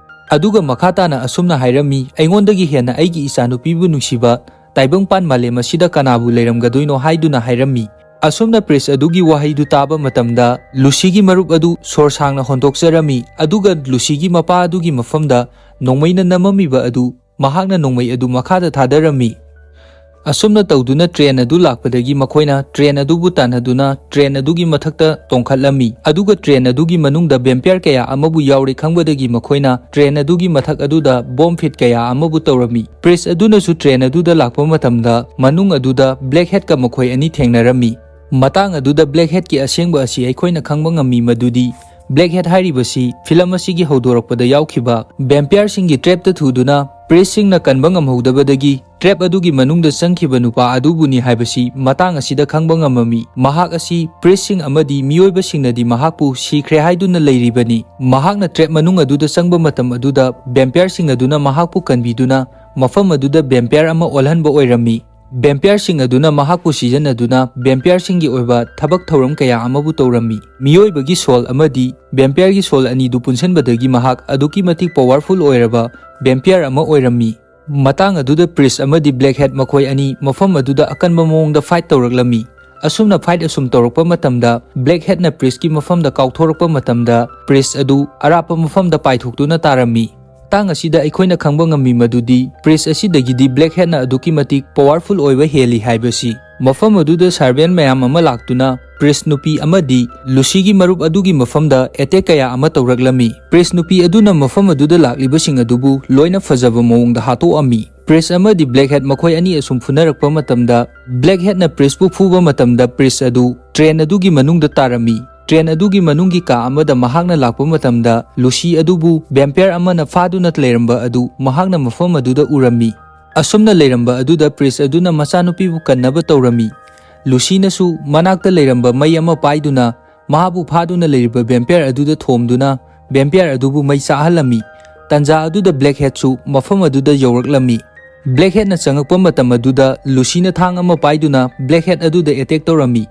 ꯑꯗꯨꯒ ꯃꯈꯥ ꯇꯥꯅ ꯑꯁꯨꯝꯅ ꯍꯥꯏꯔꯝꯃꯤ, "ꯑꯩꯉꯣꯟꯗꯒꯤ ꯍꯦꯟꯅ ꯑꯩꯒꯤ ꯏꯆꯥꯅꯨꯄꯤꯕꯨ ꯅꯨꯡꯁꯤꯕ ꯇꯥꯏꯕꯪꯄꯥꯟ ꯃꯥꯂꯦꯝ ꯑꯁꯤꯗ ꯀꯅꯥꯕꯨ ꯂꯩꯔꯝꯒꯗꯣꯏꯅꯣ?" ꯍꯥꯏꯗꯨꯅ ꯍꯥꯏꯔꯝꯃꯤ꯫ ꯑꯁꯨꯝꯅ ꯄ꯭ꯔꯤꯟꯁ ꯑꯗꯨꯒꯤ ꯋꯥꯍꯩꯗꯨ ꯇꯥꯕ ꯃꯇꯝꯗ ꯂꯨꯁꯤꯒꯤ ꯃꯔꯨꯞ ꯑꯗꯨ ꯁꯣꯔ ꯁꯥꯡꯅ ꯍꯣꯟꯗꯣꯛꯆꯔꯝꯃꯤ, ꯑꯗꯨꯒ ꯂꯨꯁꯤꯒꯤ ꯃꯄꯥ ꯑꯗꯨꯒꯤ ꯃꯐꯝꯗ ꯅꯣꯡꯃꯩꯅ ꯅꯝꯃꯝꯃꯤꯕ ꯑꯗꯨ ꯃꯍꯥꯛꯅ ꯅꯣꯡꯃꯩ ꯑꯗꯨ ꯃꯈꯥꯗ ꯊꯥꯗꯔꯝꯃꯤ꯫ ꯑꯁꯨꯝꯅ ꯇꯧꯗꯨꯅ ꯇ꯭ꯔꯦꯟ ꯑꯗꯨ ꯂꯥꯛꯄꯗꯒꯤ ꯃꯈꯣꯏꯅ ꯇ꯭ꯔꯦꯟ ꯑꯗꯨꯕꯨ ꯇꯥꯟꯅꯗꯨꯅ ꯇ꯭ꯔꯦꯟ ꯑꯗꯨꯒꯤ ꯃꯊꯛꯇ ꯇꯣꯡꯈꯠꯂꯝꯃꯤ, ꯑꯗꯨꯒ ꯇ꯭ꯔꯦꯟ ꯑꯗꯨꯒꯤ ꯃꯅꯨꯡꯗ ꯚꯦꯝꯄꯤꯌꯔ ꯀꯌꯥ ꯑꯃꯕꯨ ꯌꯥꯎꯔꯦ ꯈꯪꯕꯗꯒꯤ ꯃꯈꯣꯏꯅ ꯇ꯭ꯔꯦꯟ ꯑꯗꯨꯒꯤ ꯃꯊꯛ ꯑꯗꯨꯗ ꯕꯣꯝ ꯐꯤꯠ ꯀꯌꯥ ꯑꯃꯕꯨ ꯇꯧꯔꯝꯃꯤ꯫ ꯄ꯭ꯔꯤꯟꯁ ꯑꯗꯨꯅꯁꯨ ꯇ꯭ꯔꯦꯟ ꯑꯗꯨꯗ ꯂꯥꯛꯄ ꯃꯇꯝꯗ ꯃꯅꯨꯡ ꯑꯗꯨꯗ ꯕ꯭ꯂꯦꯛ ꯍꯦꯠꯀ ꯃꯈꯣꯏ ꯑꯅꯤ ꯊꯦꯡꯅꯔꯝꯃꯤ꯫ ꯃꯇꯥꯡ ꯑꯗꯨꯗ ꯕ꯭ꯂꯦꯛ ꯍꯦꯠꯀꯤ ꯑꯁꯦꯡꯕ ꯑꯁꯤ ꯑꯩꯈꯣꯏꯅ ꯈꯪꯕ ꯉꯝꯃꯤ, ꯃꯗꯨꯗꯤ ꯕ꯭ꯂꯦꯛ ꯍꯦꯠ ꯍꯥꯏꯔꯤꯕꯁꯤ ꯐꯤꯂꯝ ꯑꯁꯤꯒꯤ ꯍꯧꯗꯣꯔꯛꯄꯗ ꯌꯥꯎꯈꯤꯕ ꯚꯦꯝꯄꯤꯌꯔꯁꯤꯡꯒꯤ ꯇ꯭ꯔꯦꯞꯇ ꯊꯨꯗꯨꯅ ꯄ꯭ꯔꯤꯟꯁꯁꯤꯡꯅ ꯀꯟꯕ ꯉꯝꯍꯧꯗꯕꯗꯒꯤ ꯇ꯭ꯔꯦꯞ ꯑꯗꯨꯒꯤ ꯃꯅꯨꯡꯗ ꯆꯪꯈꯤꯕ ꯅꯨꯄꯥ ꯑꯗꯨꯕꯨꯅꯤ ꯍꯥꯏꯕꯁꯤ ꯃꯇꯥꯡ ꯑꯁꯤꯗ ꯈꯪꯕ ꯉꯝꯃꯝꯃꯤ꯫ ꯃꯍꯥꯛ ꯑꯁꯤ ꯄ꯭ꯔꯤꯟꯁꯁꯤꯡ ꯑꯃꯗꯤ ꯃꯤꯑꯣꯏꯕꯁꯤꯡꯅꯗꯤ ꯃꯍꯥꯛꯄꯨ ꯁꯤꯈ꯭ꯔꯦ ꯍꯥꯏꯗꯨꯅ ꯂꯩꯔꯤꯕꯅꯤ꯫ ꯃꯍꯥꯛꯅ ꯇ꯭ꯔꯦꯞ ꯃꯅꯨꯡ ꯑꯗꯨꯗ ꯆꯪꯕ ꯃꯇꯝ ꯑꯗꯨꯗ ꯚꯦꯝꯄꯤꯌꯔꯁꯤꯡ ꯑꯗꯨꯅ ꯃꯍꯥꯛꯄꯨ ꯀꯟꯕꯤꯗꯨꯅ ꯃꯐꯝ ꯑꯗꯨꯗ ꯚꯦꯝꯄꯤꯌꯔ ꯑꯃ ꯑꯣꯜꯍꯟꯕ ꯑꯣꯏꯔꯝꯃꯤ꯫ ꯚꯦꯝꯄꯤꯌꯔꯁꯤꯡ ꯑꯗꯨꯅ ꯃꯍꯥꯛꯄꯨ ꯁꯤꯖꯤꯟꯅꯗꯨꯅ ꯚꯦꯝꯄꯤꯌꯔꯁꯤꯡꯒꯤ ꯑꯣꯏꯕ ꯊꯕꯛ ꯊꯧꯔꯝ ꯀꯌꯥ ꯑꯃꯕꯨ ꯇꯧꯔꯝꯃꯤ꯫ ꯃꯤꯑꯣꯏꯕꯒꯤ ꯁꯣꯜ ꯑꯃꯗꯤ ꯚꯦꯝꯄꯤꯌꯔꯒꯤ ꯁꯣꯜ ꯑꯅꯤꯗꯨ ꯄꯨꯟꯁꯤꯟꯕꯗꯒꯤ ꯃꯍꯥꯛ ꯑꯗꯨꯛꯀꯤ ꯃꯇꯤꯛ ꯄꯋꯥꯔꯐꯨꯜ ꯑꯣꯏꯔꯕ ꯚꯦꯝꯄꯤꯌꯔ ꯑꯃ ꯑꯣꯏꯔꯝꯃꯤ꯫ ꯃꯇꯥꯡ ꯑꯗꯨꯗ ꯄ꯭ꯔꯤꯟꯁ ꯑꯃꯗꯤ ꯕ꯭ꯂꯦꯛ ꯍꯦꯠ ꯃꯈꯣꯏ ꯑꯅꯤ ꯃꯐꯝ ꯑꯗꯨꯗ ꯑꯀꯟꯕ ꯃꯑꯣꯡꯗ ꯐꯥꯏꯠ ꯇꯧꯔꯛꯂꯝꯃꯤ꯫ ꯑꯁꯨꯝꯅ ꯐꯥꯏꯠ ꯑꯁꯨꯝ ꯇꯧꯔꯛꯄ ꯃꯇꯝꯗ ꯕ꯭ꯂꯦꯛ ꯍꯦꯠꯅ ꯄ꯭ꯔꯤꯟꯁꯀꯤ ꯃꯐꯝꯗ ꯀꯥꯎꯊꯣꯔꯛꯄ ꯃꯇꯝꯗ ꯄ꯭ꯔꯤꯟꯁ ꯑꯗꯨ ꯑꯔꯥꯞꯄ ꯃꯐꯝꯗ ꯄꯥꯏꯊꯣꯛꯇꯨꯅ ꯇꯥꯔꯝꯃꯤ꯫ ꯃꯇꯥꯡ ꯑꯁꯤꯗ ꯑꯩꯈꯣꯏꯅ ꯈꯪꯕ ꯉꯝꯃꯤ ꯃꯗꯨꯗꯤ ꯄ꯭ꯔꯤꯟꯁ ꯑꯁꯤꯗꯒꯤꯗꯤ ꯕ꯭ꯂꯦꯛ ꯍꯦꯠꯅ ꯑꯗꯨꯛꯀꯤ ꯃꯇꯤꯛ ꯄꯋꯥꯔꯐꯨꯜ ꯑꯣꯏꯕ ꯍꯦꯜꯂꯤ ꯍꯥꯏꯕꯁꯤ꯫ ꯃꯐꯝ ꯑꯗꯨꯗ ꯁꯥꯔꯚꯦꯟ ꯃꯌꯥꯝ ꯑꯃ ꯂꯥꯛꯇꯨꯅ ꯄ꯭ꯔꯤꯟꯁ ꯅꯨꯄꯤ ꯑꯃꯗꯤ ꯂꯨꯁꯤꯒꯤ ꯃꯔꯨꯞ ꯑꯗꯨꯒꯤ ꯃꯐꯝꯗ ꯑꯦꯇꯦꯛ ꯀꯌꯥ ꯑꯃ ꯇꯧꯔꯛꯂꯝꯃꯤ꯫ ꯄ꯭ꯔꯤꯟꯁ ꯅꯨꯄꯤ ꯑꯗꯨꯅ ꯃꯐꯝ ꯑꯗꯨꯗ ꯂꯥꯛꯂꯤꯕꯁꯤꯡ ꯑꯗꯨꯕꯨ ꯂꯣꯏꯅ ꯐꯖꯕ ꯃꯑꯣꯡꯗ ꯍꯥꯠꯇꯣꯛꯑꯝꯃꯤ꯫ ꯄ꯭ꯔꯤꯟꯁ ꯑꯃꯗꯤ ꯕ꯭ꯂꯦꯛ ꯍꯦꯠ ꯃꯈꯣꯏ ꯑꯅꯤ ꯑꯁꯨꯝ ꯐꯨꯅꯔꯛꯄ ꯃꯇꯝꯗ ꯕ꯭ꯂꯦꯛ ꯍꯦꯠꯅ ꯄ꯭ꯔꯤꯟꯁꯄꯨ ꯐꯨꯕ ꯃꯇꯝꯗ ꯄ꯭ꯔꯤꯟꯁ ꯑꯗꯨ ꯇ꯭ꯔꯦꯟ ꯑꯗꯨꯒꯤ ꯃꯅꯨꯡꯗ ꯇꯥꯔꯝꯃꯤ꯫ ꯇ꯭ꯔꯦꯟ ꯑꯗꯨꯒꯤ ꯃꯅꯨꯡꯒꯤ ꯀꯥ ꯑꯃꯗ ꯃꯍꯥꯛꯅ ꯂꯥꯛꯄ ꯃꯇꯝꯗ ꯂꯨꯁꯤ ꯑꯗꯨꯕꯨ ꯚꯦꯝꯄꯤꯌꯔ ꯑꯃꯅ ꯐꯥꯗꯨꯅ ꯂꯩꯔꯝꯕ ꯑꯗꯨ ꯃꯍꯥꯛꯅ ꯃꯐꯝ ꯑꯗꯨꯗ ꯎꯔꯝꯃꯤ꯫ ꯑꯁꯨꯝꯅ ꯂꯩꯔꯝꯕ ꯑꯗꯨꯗ ꯄ꯭ꯔꯤꯟꯁ ꯑꯗꯨꯅ ꯃꯆꯥꯅꯨꯄꯤꯕꯨ ꯀꯟꯅꯕ ꯇꯧꯔꯝꯃꯤ꯫ ꯂꯨꯁꯤꯅꯁꯨ ꯃꯅꯥꯛꯇ ꯂꯩꯔꯝꯕ ꯃꯩ ꯑꯃ ꯄꯥꯏꯗꯨꯅ ꯃꯍꯥꯛꯄꯨ ꯐꯥꯗꯨꯅ ꯂꯩꯔꯤꯕ ꯚꯦꯝꯄꯤꯌꯔ ꯑꯗꯨꯗ ꯊꯣꯝꯗꯨꯅ ꯚꯦꯝꯄꯤꯌꯔ ꯑꯗꯨꯕꯨ ꯃꯩ ꯆꯥꯍꯜꯂꯝꯃꯤ꯫ ꯇꯟꯖꯥ ꯑꯗꯨꯗ ꯕ꯭ꯂꯦꯛ ꯍꯦꯠꯁꯨ ꯃꯐꯝ ꯑꯗꯨꯗ ꯌꯧꯔꯛꯂꯝꯃꯤ꯫ ꯕ꯭ꯂꯦꯛ ꯍꯦꯠꯅ ꯆꯪꯉꯛꯄ ꯃꯇꯝ ꯑꯗꯨꯗ ꯂꯨꯁꯤꯅ ꯊꯥꯡ ꯑꯃ ꯄꯥꯏꯗꯨꯅ ꯕ꯭ꯂꯦꯛ ꯍꯦꯠ ꯑꯗꯨꯗ ꯑꯦꯇꯦꯛ ꯇꯧꯔꯝꯃꯤ꯫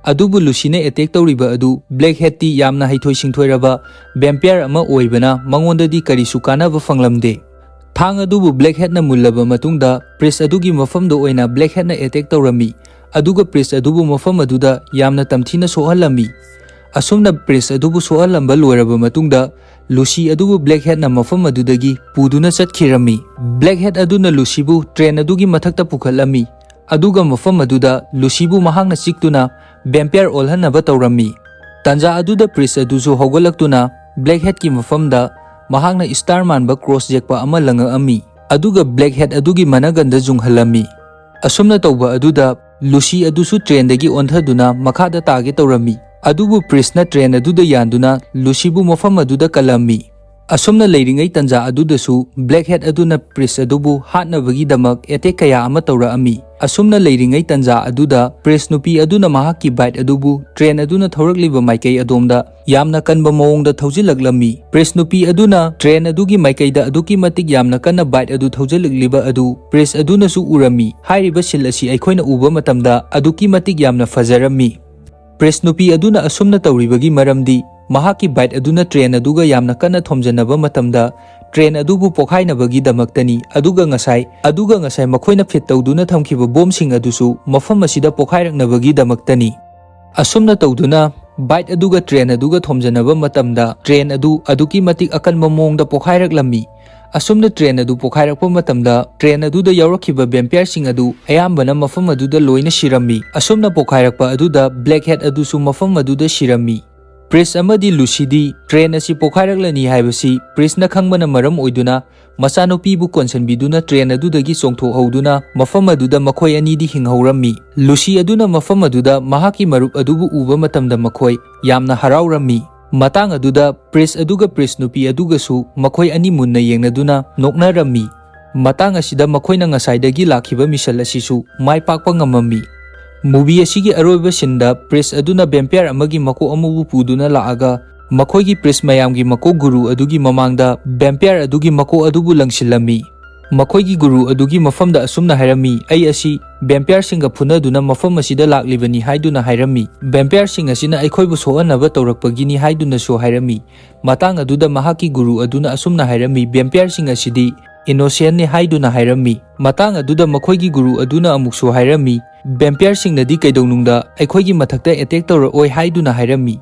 ꯑꯗꯨꯕꯨ ꯂꯨꯁꯤꯅ ꯑꯦꯇꯦꯛ ꯇꯧꯔꯤꯕ ꯑꯗꯨ ꯕ꯭ꯂꯦꯛ ꯍꯦꯠꯇꯤ ꯌꯥꯝꯅ ꯍꯩꯊꯣꯏ ꯁꯤꯡꯊꯣꯏꯔꯕ ꯚꯦꯝꯄꯤꯌꯔ ꯑꯃ ꯑꯣꯏꯕꯅ ꯃꯉꯣꯟꯗꯗꯤ ꯀꯔꯤꯁꯨ ꯀꯥꯟꯅꯕ ꯐꯪꯂꯝꯗꯦ꯫ ꯊꯥꯡ ꯑꯗꯨꯕꯨ ꯕ꯭ꯂꯦꯛ ꯍꯦꯠꯅ ꯃꯨꯜꯂꯕ ꯃꯇꯨꯡꯗ ꯄ꯭ꯔꯤꯁ ꯑꯗꯨꯒꯤ ꯃꯐꯝꯗ ꯑꯣꯏꯅ ꯕ꯭ꯂꯦꯛ ꯍꯦꯠꯅ ꯑꯦꯇꯦꯛ ꯇꯧꯔꯝꯃꯤ, ꯑꯗꯨꯒ ꯄ꯭ꯔꯤꯁ ꯑꯗꯨꯕꯨ ꯃꯐꯝ ꯑꯗꯨꯗ ꯌꯥꯝꯅ ꯇꯝꯊꯤꯅ ꯁꯣꯛꯍꯜꯂꯝꯃꯤ꯫ ꯑꯁꯨꯝꯅ ꯄ꯭ꯔꯤꯁ ꯑꯗꯨꯕꯨ ꯁꯣꯛꯍꯜꯂꯝꯕ ꯂꯣꯏꯔꯕ ꯃꯇꯨꯡꯗ ꯂꯨꯁꯤ ꯑꯗꯨꯕꯨ ꯕ꯭ꯂꯦꯛ ꯍꯦꯠꯅ ꯃꯐꯝ ꯑꯗꯨꯗꯒꯤ ꯄꯨꯗꯨꯅ ꯆꯠꯈꯤꯔꯝꯃꯤ꯫ ꯕ꯭ꯂꯦꯛ ꯍꯦꯠ ꯑꯗꯨꯅ ꯂꯨꯁꯤꯕꯨ ꯇ꯭ꯔꯦꯟ ꯑꯗꯨꯒꯤ ꯃꯊꯛꯇ ꯄꯨꯈꯠꯂꯝꯃꯤ, ꯑꯗꯨꯒ ꯃꯐꯝ ꯑꯗꯨꯗ ꯂꯨꯁꯤꯕꯨ ꯃꯍꯥꯛꯅ ꯆꯤꯛꯇꯨꯅ ꯚꯦꯝꯄꯤꯌꯔ ꯑꯣꯜꯍꯟꯅꯕ ꯇꯧꯔꯝꯃꯤ꯫ ꯇꯥꯟꯖꯥ ꯑꯗꯨꯗ ꯄ꯭ꯔꯤꯁ ꯑꯗꯨꯁꯨ ꯍꯧꯒꯠꯂꯛꯇꯨꯅ ꯕ꯭ꯂꯦꯛ ꯍꯦꯠꯀꯤ ꯃꯐꯝꯗ ꯃꯍꯥꯛꯅ ꯁ꯭ꯇꯥꯔ ꯃꯥꯟꯕ ꯀ꯭ꯔꯣꯁ ꯌꯦꯛꯄ ꯑꯃ ꯂꯪꯉꯛꯑꯝꯃꯤ, ꯑꯗꯨꯒ ꯕ꯭ꯂꯦꯛ ꯍꯦꯠ ꯑꯗꯨꯒꯤ ꯃꯅꯒꯟꯗ ꯌꯨꯡꯍꯜꯂꯝꯃꯤ꯫ ꯑꯁꯨꯝꯅ ꯇꯧꯕ ꯑꯗꯨꯗ ꯂꯨꯁꯤ ꯑꯗꯨꯁꯨ ꯇ꯭ꯔꯦꯟꯗꯒꯤ ꯑꯣꯟꯊꯗꯨꯅ ꯃꯈꯥꯗ ꯇꯥꯒꯦ ꯇꯧꯔꯝꯃꯤ, ꯑꯗꯨꯕꯨ ꯄ꯭ꯔꯤꯁꯅ ꯇ꯭ꯔꯦꯟ ꯑꯗꯨꯗ ꯌꯥꯟꯗꯨꯅ ꯂꯨꯁꯤꯕꯨ ꯃꯐꯝ ꯑꯗꯨꯗ ꯀꯜꯂꯝꯃꯤ꯫ ꯑꯁꯨꯝꯅ ꯂꯩꯔꯤꯉꯩ ꯇꯟꯖꯥ ꯑꯗꯨꯗꯁꯨ ꯕ꯭ꯂꯦꯛ ꯍꯦꯠ ꯑꯗꯨꯅ ꯄ꯭ꯔꯤꯁ ꯑꯗꯨꯕꯨ ꯍꯥꯠꯅꯕꯒꯤꯗꯃꯛ ꯑꯦꯇꯦꯛ ꯀꯌꯥ ꯑꯃ ꯇꯧꯔꯛꯑꯝꯃꯤ꯫ ꯑꯁꯨꯝꯅ ꯂꯩꯔꯤꯉꯩ ꯇꯟꯖꯥ ꯑꯗꯨꯗ ꯄ꯭ꯔꯤꯁ ꯅꯨꯄꯤ ꯑꯗꯨꯅ ꯃꯍꯥꯛꯀꯤ ꯕꯥꯏꯠ ꯑꯗꯨꯕꯨ ꯇ꯭ꯔꯦꯟ ꯑꯗꯨꯅ ꯊꯧꯔꯛꯂꯤꯕ ꯃꯥꯏꯀꯩ ꯑꯗꯣꯝꯗ ꯌꯥꯝꯅ ꯀꯟꯕ ꯃꯑꯣꯡꯗ ꯊꯧꯖꯤꯜꯂꯛꯂꯝꯃꯤ꯫ ꯄ꯭ꯔꯤꯁ ꯅꯨꯄꯤ ꯑꯗꯨꯅ ꯇ꯭ꯔꯦꯟ ꯑꯗꯨꯒꯤ ꯃꯥꯏꯀꯩꯗ ꯑꯗꯨꯛꯀꯤ ꯃꯇꯤꯛ ꯌꯥꯝꯅ ꯀꯟꯅ ꯕꯥꯏꯠ ꯑꯗꯨ ꯊꯧꯖꯤꯜꯂꯛꯂꯤꯕ ꯑꯗꯨ ꯄ꯭ꯔꯤꯁ ꯑꯗꯨꯅꯁꯨ ꯎꯔꯝꯃꯤ꯫ ꯍꯥꯏꯔꯤꯕ ꯁꯤꯟ ꯑꯁꯤ ꯑꯩꯈꯣꯏꯅ ꯎꯕ ꯃꯇꯝꯗ ꯑꯗꯨꯛꯀꯤ ꯃꯇꯤꯛ ꯌꯥꯝꯅ ꯐꯖꯔꯝꯃꯤ꯫ ꯄ꯭ꯔꯤꯁ ꯅꯨꯄꯤ ꯑꯗꯨꯅ ꯑꯁꯨꯝꯅ ꯇꯧꯔꯤꯕꯒꯤ ꯃꯔꯝꯗꯤ ꯃꯍꯥꯛꯀꯤ ꯕꯥꯏꯠ ꯑꯗꯨꯅ ꯇ꯭ꯔꯦꯟ ꯑꯗꯨꯒ ꯌꯥꯝꯅ ꯀꯟꯅ ꯊꯣꯝꯖꯤꯟꯅꯕ ꯃꯇꯝꯗ ꯇ꯭ꯔꯦꯟ ꯑꯗꯨꯕꯨ ꯄꯣꯈꯥꯏꯅꯕꯒꯤꯗꯃꯛꯇꯅꯤ, ꯑꯗꯨꯒ ꯉꯁꯥꯏ, ꯑꯗꯨꯒ ꯉꯁꯥꯏ ꯃꯈꯣꯏꯅ ꯐꯤꯠ ꯇꯧꯗꯨꯅ ꯊꯝꯈꯤꯕ ꯕꯣꯝꯁꯤꯡ ꯑꯗꯨꯁꯨ ꯃꯐꯝ ꯑꯁꯤꯗ ꯄꯣꯈꯥꯏꯔꯛꯅꯕꯒꯤꯗꯃꯛꯇꯅꯤ꯫ ꯑꯁꯨꯝꯅ ꯇꯧꯗꯨꯅ ꯕꯥꯏꯠ ꯑꯗꯨꯒ ꯇ꯭ꯔꯦꯟ ꯑꯗꯨꯒ ꯊꯣꯝꯖꯤꯟꯅꯕ ꯃꯇꯝꯗ ꯇ꯭ꯔꯦꯟ ꯑꯗꯨ ꯑꯗꯨꯛꯀꯤ ꯃꯇꯤꯛ ꯑꯀꯟꯕ ꯃꯑꯣꯡꯗ ꯄꯣꯈꯥꯏꯔꯛꯂꯝꯃꯤ꯫ ꯑꯁꯨꯝꯅ ꯇ꯭ꯔꯦꯟ ꯑꯗꯨ ꯄꯣꯈꯥꯏꯔꯛꯄ ꯃꯇꯝꯗ ꯇ꯭ꯔꯦꯟ ꯑꯗꯨꯗ ꯌꯥꯎꯔꯛꯈꯤꯕ ꯚꯦꯝꯄꯤꯌꯔꯁꯤꯡ ꯑꯗꯨ ꯑꯌꯥꯝꯕꯅ ꯃꯐꯝ ꯑꯗꯨꯗ ꯂꯣꯏꯅ ꯁꯤꯔꯝꯃꯤ꯫ ꯑꯁꯨꯝꯅ ꯄꯣꯈꯥꯏꯔꯛꯄ ꯑꯗꯨꯗ ꯕ꯭ꯂꯦꯛ ꯍꯦꯠ ꯑꯗꯨꯁꯨ ꯃꯐꯝ ꯑꯗꯨꯗ ꯁꯤꯔꯝꯃꯤ꯫ ꯄ꯭ꯔꯤꯁ ꯑꯃꯗꯤ ꯂꯨꯁꯤꯗꯤ ꯇ꯭ꯔꯦꯟ ꯑꯁꯤ ꯄꯣꯈꯥꯏꯔꯛꯂꯅꯤ ꯍꯥꯏꯕꯁꯤ ꯄ꯭ꯔꯤꯁꯅ ꯈꯪꯕꯅ ꯃꯔꯝ ꯑꯣꯏꯗꯨꯅ ꯃꯆꯥꯅꯨꯄꯤꯕꯨ ꯀꯣꯟꯁꯤꯟꯕꯤꯗꯨꯅ ꯇ꯭ꯔꯦꯟ ꯑꯗꯨꯗꯒꯤ ꯆꯣꯡꯊꯣꯛꯍꯧꯗꯨꯅ ꯃꯐꯝ ꯑꯗꯨꯗ ꯃꯈꯣꯏ ꯑꯅꯤꯗꯤ ꯍꯤꯡꯍꯧꯔꯝꯃꯤ꯫ ꯂꯨꯁꯤ ꯑꯗꯨꯅ ꯃꯐꯝ ꯑꯗꯨꯗ ꯃꯍꯥꯛꯀꯤ ꯃꯔꯨꯞ ꯑꯗꯨꯕꯨ ꯎꯕ ꯃꯇꯝꯗ ꯃꯈꯣꯏ ꯌꯥꯝꯅ ꯍꯔꯥꯎꯔꯝꯃꯤ꯫ ꯃꯇꯥꯡ ꯑꯗꯨꯗ ꯄ꯭ꯔꯤꯁ ꯑꯗꯨꯒ ꯄ꯭ꯔꯤꯁ ꯅꯨꯄꯤ ꯑꯗꯨꯒꯁꯨ ꯃꯈꯣꯏ ꯑꯅꯤ ꯃꯨꯟꯅ ꯌꯦꯡꯅꯗꯨꯅ ꯅꯣꯛꯅꯔꯝꯃꯤ꯫ ꯃꯇꯥꯡ ꯑꯁꯤꯗ ꯃꯈꯣꯏꯅ ꯉꯁꯥꯏꯗꯒꯤ ꯂꯥꯛꯈꯤꯕ ꯃꯤꯁꯟ ꯑꯁꯤꯁꯨ ꯃꯥꯏ ꯄꯥꯛꯄ ꯉꯝꯃꯝꯃꯤ꯫ ꯃꯨꯚꯤ ꯑꯁꯤꯒꯤ ꯑꯔꯣꯏꯕ ꯁꯤꯟꯗ ꯄ꯭ꯔꯤꯁ ꯑꯗꯨꯅ ꯚꯦꯝꯄꯤꯌꯔ ꯑꯃꯒꯤ ꯃꯀꯣꯛ ꯑꯃꯕꯨ ꯄꯨꯗꯨꯅ ꯂꯥꯛꯑꯒ ꯃꯈꯣꯏꯒꯤ ꯄ꯭ꯔꯤꯁ ꯃꯌꯥꯝꯒꯤ ꯃꯀꯣꯛ ꯒꯨꯔꯨ ꯑꯗꯨꯒꯤ ꯃꯃꯥꯡꯗ ꯚꯦꯝꯄꯤꯌꯔ ꯑꯗꯨꯒꯤ ꯃꯀꯣꯛ ꯑꯗꯨꯕꯨ ꯂꯪꯁꯤꯜꯂꯝꯃꯤ꯫ ꯃꯈꯣꯏꯒꯤ ꯒꯨꯔꯨ ꯑꯗꯨꯒꯤ ꯃꯐꯝꯗ ꯑꯁꯨꯝꯅ ꯍꯥꯏꯔꯝꯃꯤ, "ꯑꯩ ꯑꯁꯤ ꯚꯦꯝꯄꯤꯌꯔꯁꯤꯡꯒ ꯐꯨꯅꯗꯨꯅ ꯃꯐꯝ ꯑꯁꯤꯗ ꯂꯥꯛꯂꯤꯕꯅꯤ" ꯍꯥꯏꯗꯨꯅ ꯍꯥꯏꯔꯝꯃꯤ꯫ "ꯚꯦꯝꯄꯤꯌꯔꯁꯤꯡ ꯑꯁꯤꯅ ꯑꯩꯈꯣꯏꯕꯨ ꯁꯣꯛꯍꯟꯅꯕ ꯇꯧꯔꯛꯄꯒꯤꯅꯤ" ꯍꯥꯏꯗꯨꯅꯁꯨ ꯍꯥꯏꯔꯝꯃꯤ꯫ ꯃꯇꯥꯡ ꯑꯗꯨꯗ ꯃꯍꯥꯛꯀꯤ ꯒꯨꯔꯨ ꯑꯗꯨꯅ ꯑꯁꯨꯝꯅ ꯍꯥꯏꯔꯝꯃꯤ, "ꯚꯦꯝꯄꯤꯌꯔꯁꯤꯡ ꯑꯁꯤꯗꯤ ꯏꯅꯣꯁꯦꯟꯅꯤ" ꯍꯥꯏꯗꯨꯅ ꯍꯥꯏꯔꯝꯃꯤ꯫ ꯃꯇꯥꯡ ꯑꯗꯨꯗ ꯃꯈꯣꯏꯒꯤ ꯒꯨꯔꯨ ꯑꯗꯨꯅ ꯑꯃꯨꯛꯁꯨ ꯍꯥꯏꯔꯝꯃꯤ, "ꯚꯦꯝꯄꯤꯌꯔꯁꯤꯡꯅꯗꯤ ꯀꯩꯗꯧꯅꯨꯡꯗ ꯑꯩꯈꯣꯏꯒꯤ ꯃꯊꯛꯇ ꯑꯦꯇꯦꯛ ꯇꯧꯔꯛꯑꯣꯏ" ꯍꯥꯏꯗꯨꯅ ꯍꯥꯏꯔꯝꯃꯤ꯫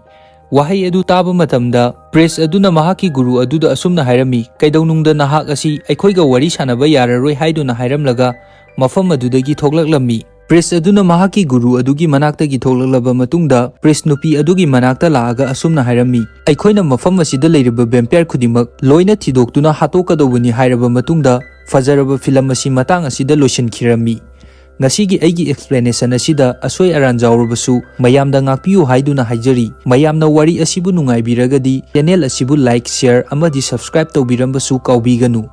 ꯋꯥꯍꯩ ꯑꯗꯨ ꯇꯥꯕ ꯃꯇꯝꯗ, ꯄ꯭ꯔꯤꯁ ꯑꯗꯨꯅ ꯃꯍꯥꯛꯀꯤ ꯒꯨꯔꯨ ꯑꯗꯨꯗ ꯑꯁꯨꯝꯅ ꯍꯥꯏꯔꯝꯃꯤ, "ꯀꯩꯗꯧꯅꯨꯡꯗ ꯅꯍꯥꯛ ꯑꯁꯤ ꯑꯩꯈꯣꯏꯒ ꯋꯥꯔꯤ ꯁꯥꯟꯅꯕ ꯌꯥꯔꯔꯣꯏ" ꯍꯥꯏꯗꯨꯅ ꯍꯥꯏꯔꯝꯂꯒ ꯃꯐꯝ ꯑꯗꯨꯗꯒꯤ ꯊꯣꯛꯂꯛꯂꯝꯃꯤ꯫ ꯄ꯭ꯔꯤꯁ ꯑꯗꯨꯅ ꯃꯍꯥꯛꯀꯤ ꯒꯨꯔꯨ ꯑꯗꯨꯒꯤ ꯃꯅꯥꯛꯇꯒꯤ ꯊꯣꯛꯂꯛꯂꯕ ꯃꯇꯨꯡꯗ, ꯄ꯭ꯔꯤꯁ ꯅꯨꯄꯤ ꯑꯗꯨꯒꯤ ꯃꯅꯥꯛꯇ ꯂꯥꯛꯑꯒ ꯑꯁꯨꯝꯅ ꯍꯥꯏꯔꯝꯃꯤ, "ꯑꯩꯈꯣꯏꯅ ꯃꯐꯝ ꯑꯁꯤꯗ ꯂꯩꯔꯤꯕ ꯚꯦꯝꯄꯤꯌꯔ ꯈꯨꯗꯤꯡꯃꯛ ꯂꯣꯏꯅ ꯊꯤꯗꯣꯛꯇꯨꯅ ꯍꯥꯠꯇꯣꯛꯀꯗꯧꯕꯅꯤ" ꯍꯥꯏꯔꯕ ꯃꯇꯨꯡꯗ, ꯐꯖꯔꯕ ꯐꯤꯂꯝ ꯑꯁꯤ ꯃꯇꯥꯡ ꯑꯁꯤꯗ ꯂꯣꯏꯁꯤꯟꯈꯤꯔꯝꯃꯤ꯫ ꯉꯁꯤꯒꯤ ꯑꯩꯒꯤ explanation ꯑꯁꯤꯗ ꯑꯁꯣꯏ ꯑꯔꯥꯟ ꯌꯥꯎꯔꯕꯁꯨ ꯃꯌꯥꯝꯗ ꯉꯥꯛꯄꯤꯌꯨ ꯍꯥꯏꯗꯨꯅ ꯍꯥꯏꯖꯔꯤ꯫ ꯃꯌꯥꯝꯅ ꯋꯥꯔꯤ ꯑꯁꯤꯕꯨ ꯅꯨꯡꯉꯥꯏꯕꯤꯔꯒꯗꯤ channel ꯑꯁꯤꯕꯨ like, share ꯑꯃꯗꯤ subscribe ꯇꯧꯕꯤꯔꯝꯕꯁꯨ ꯀꯥꯎꯕꯤꯒꯅꯨ꯫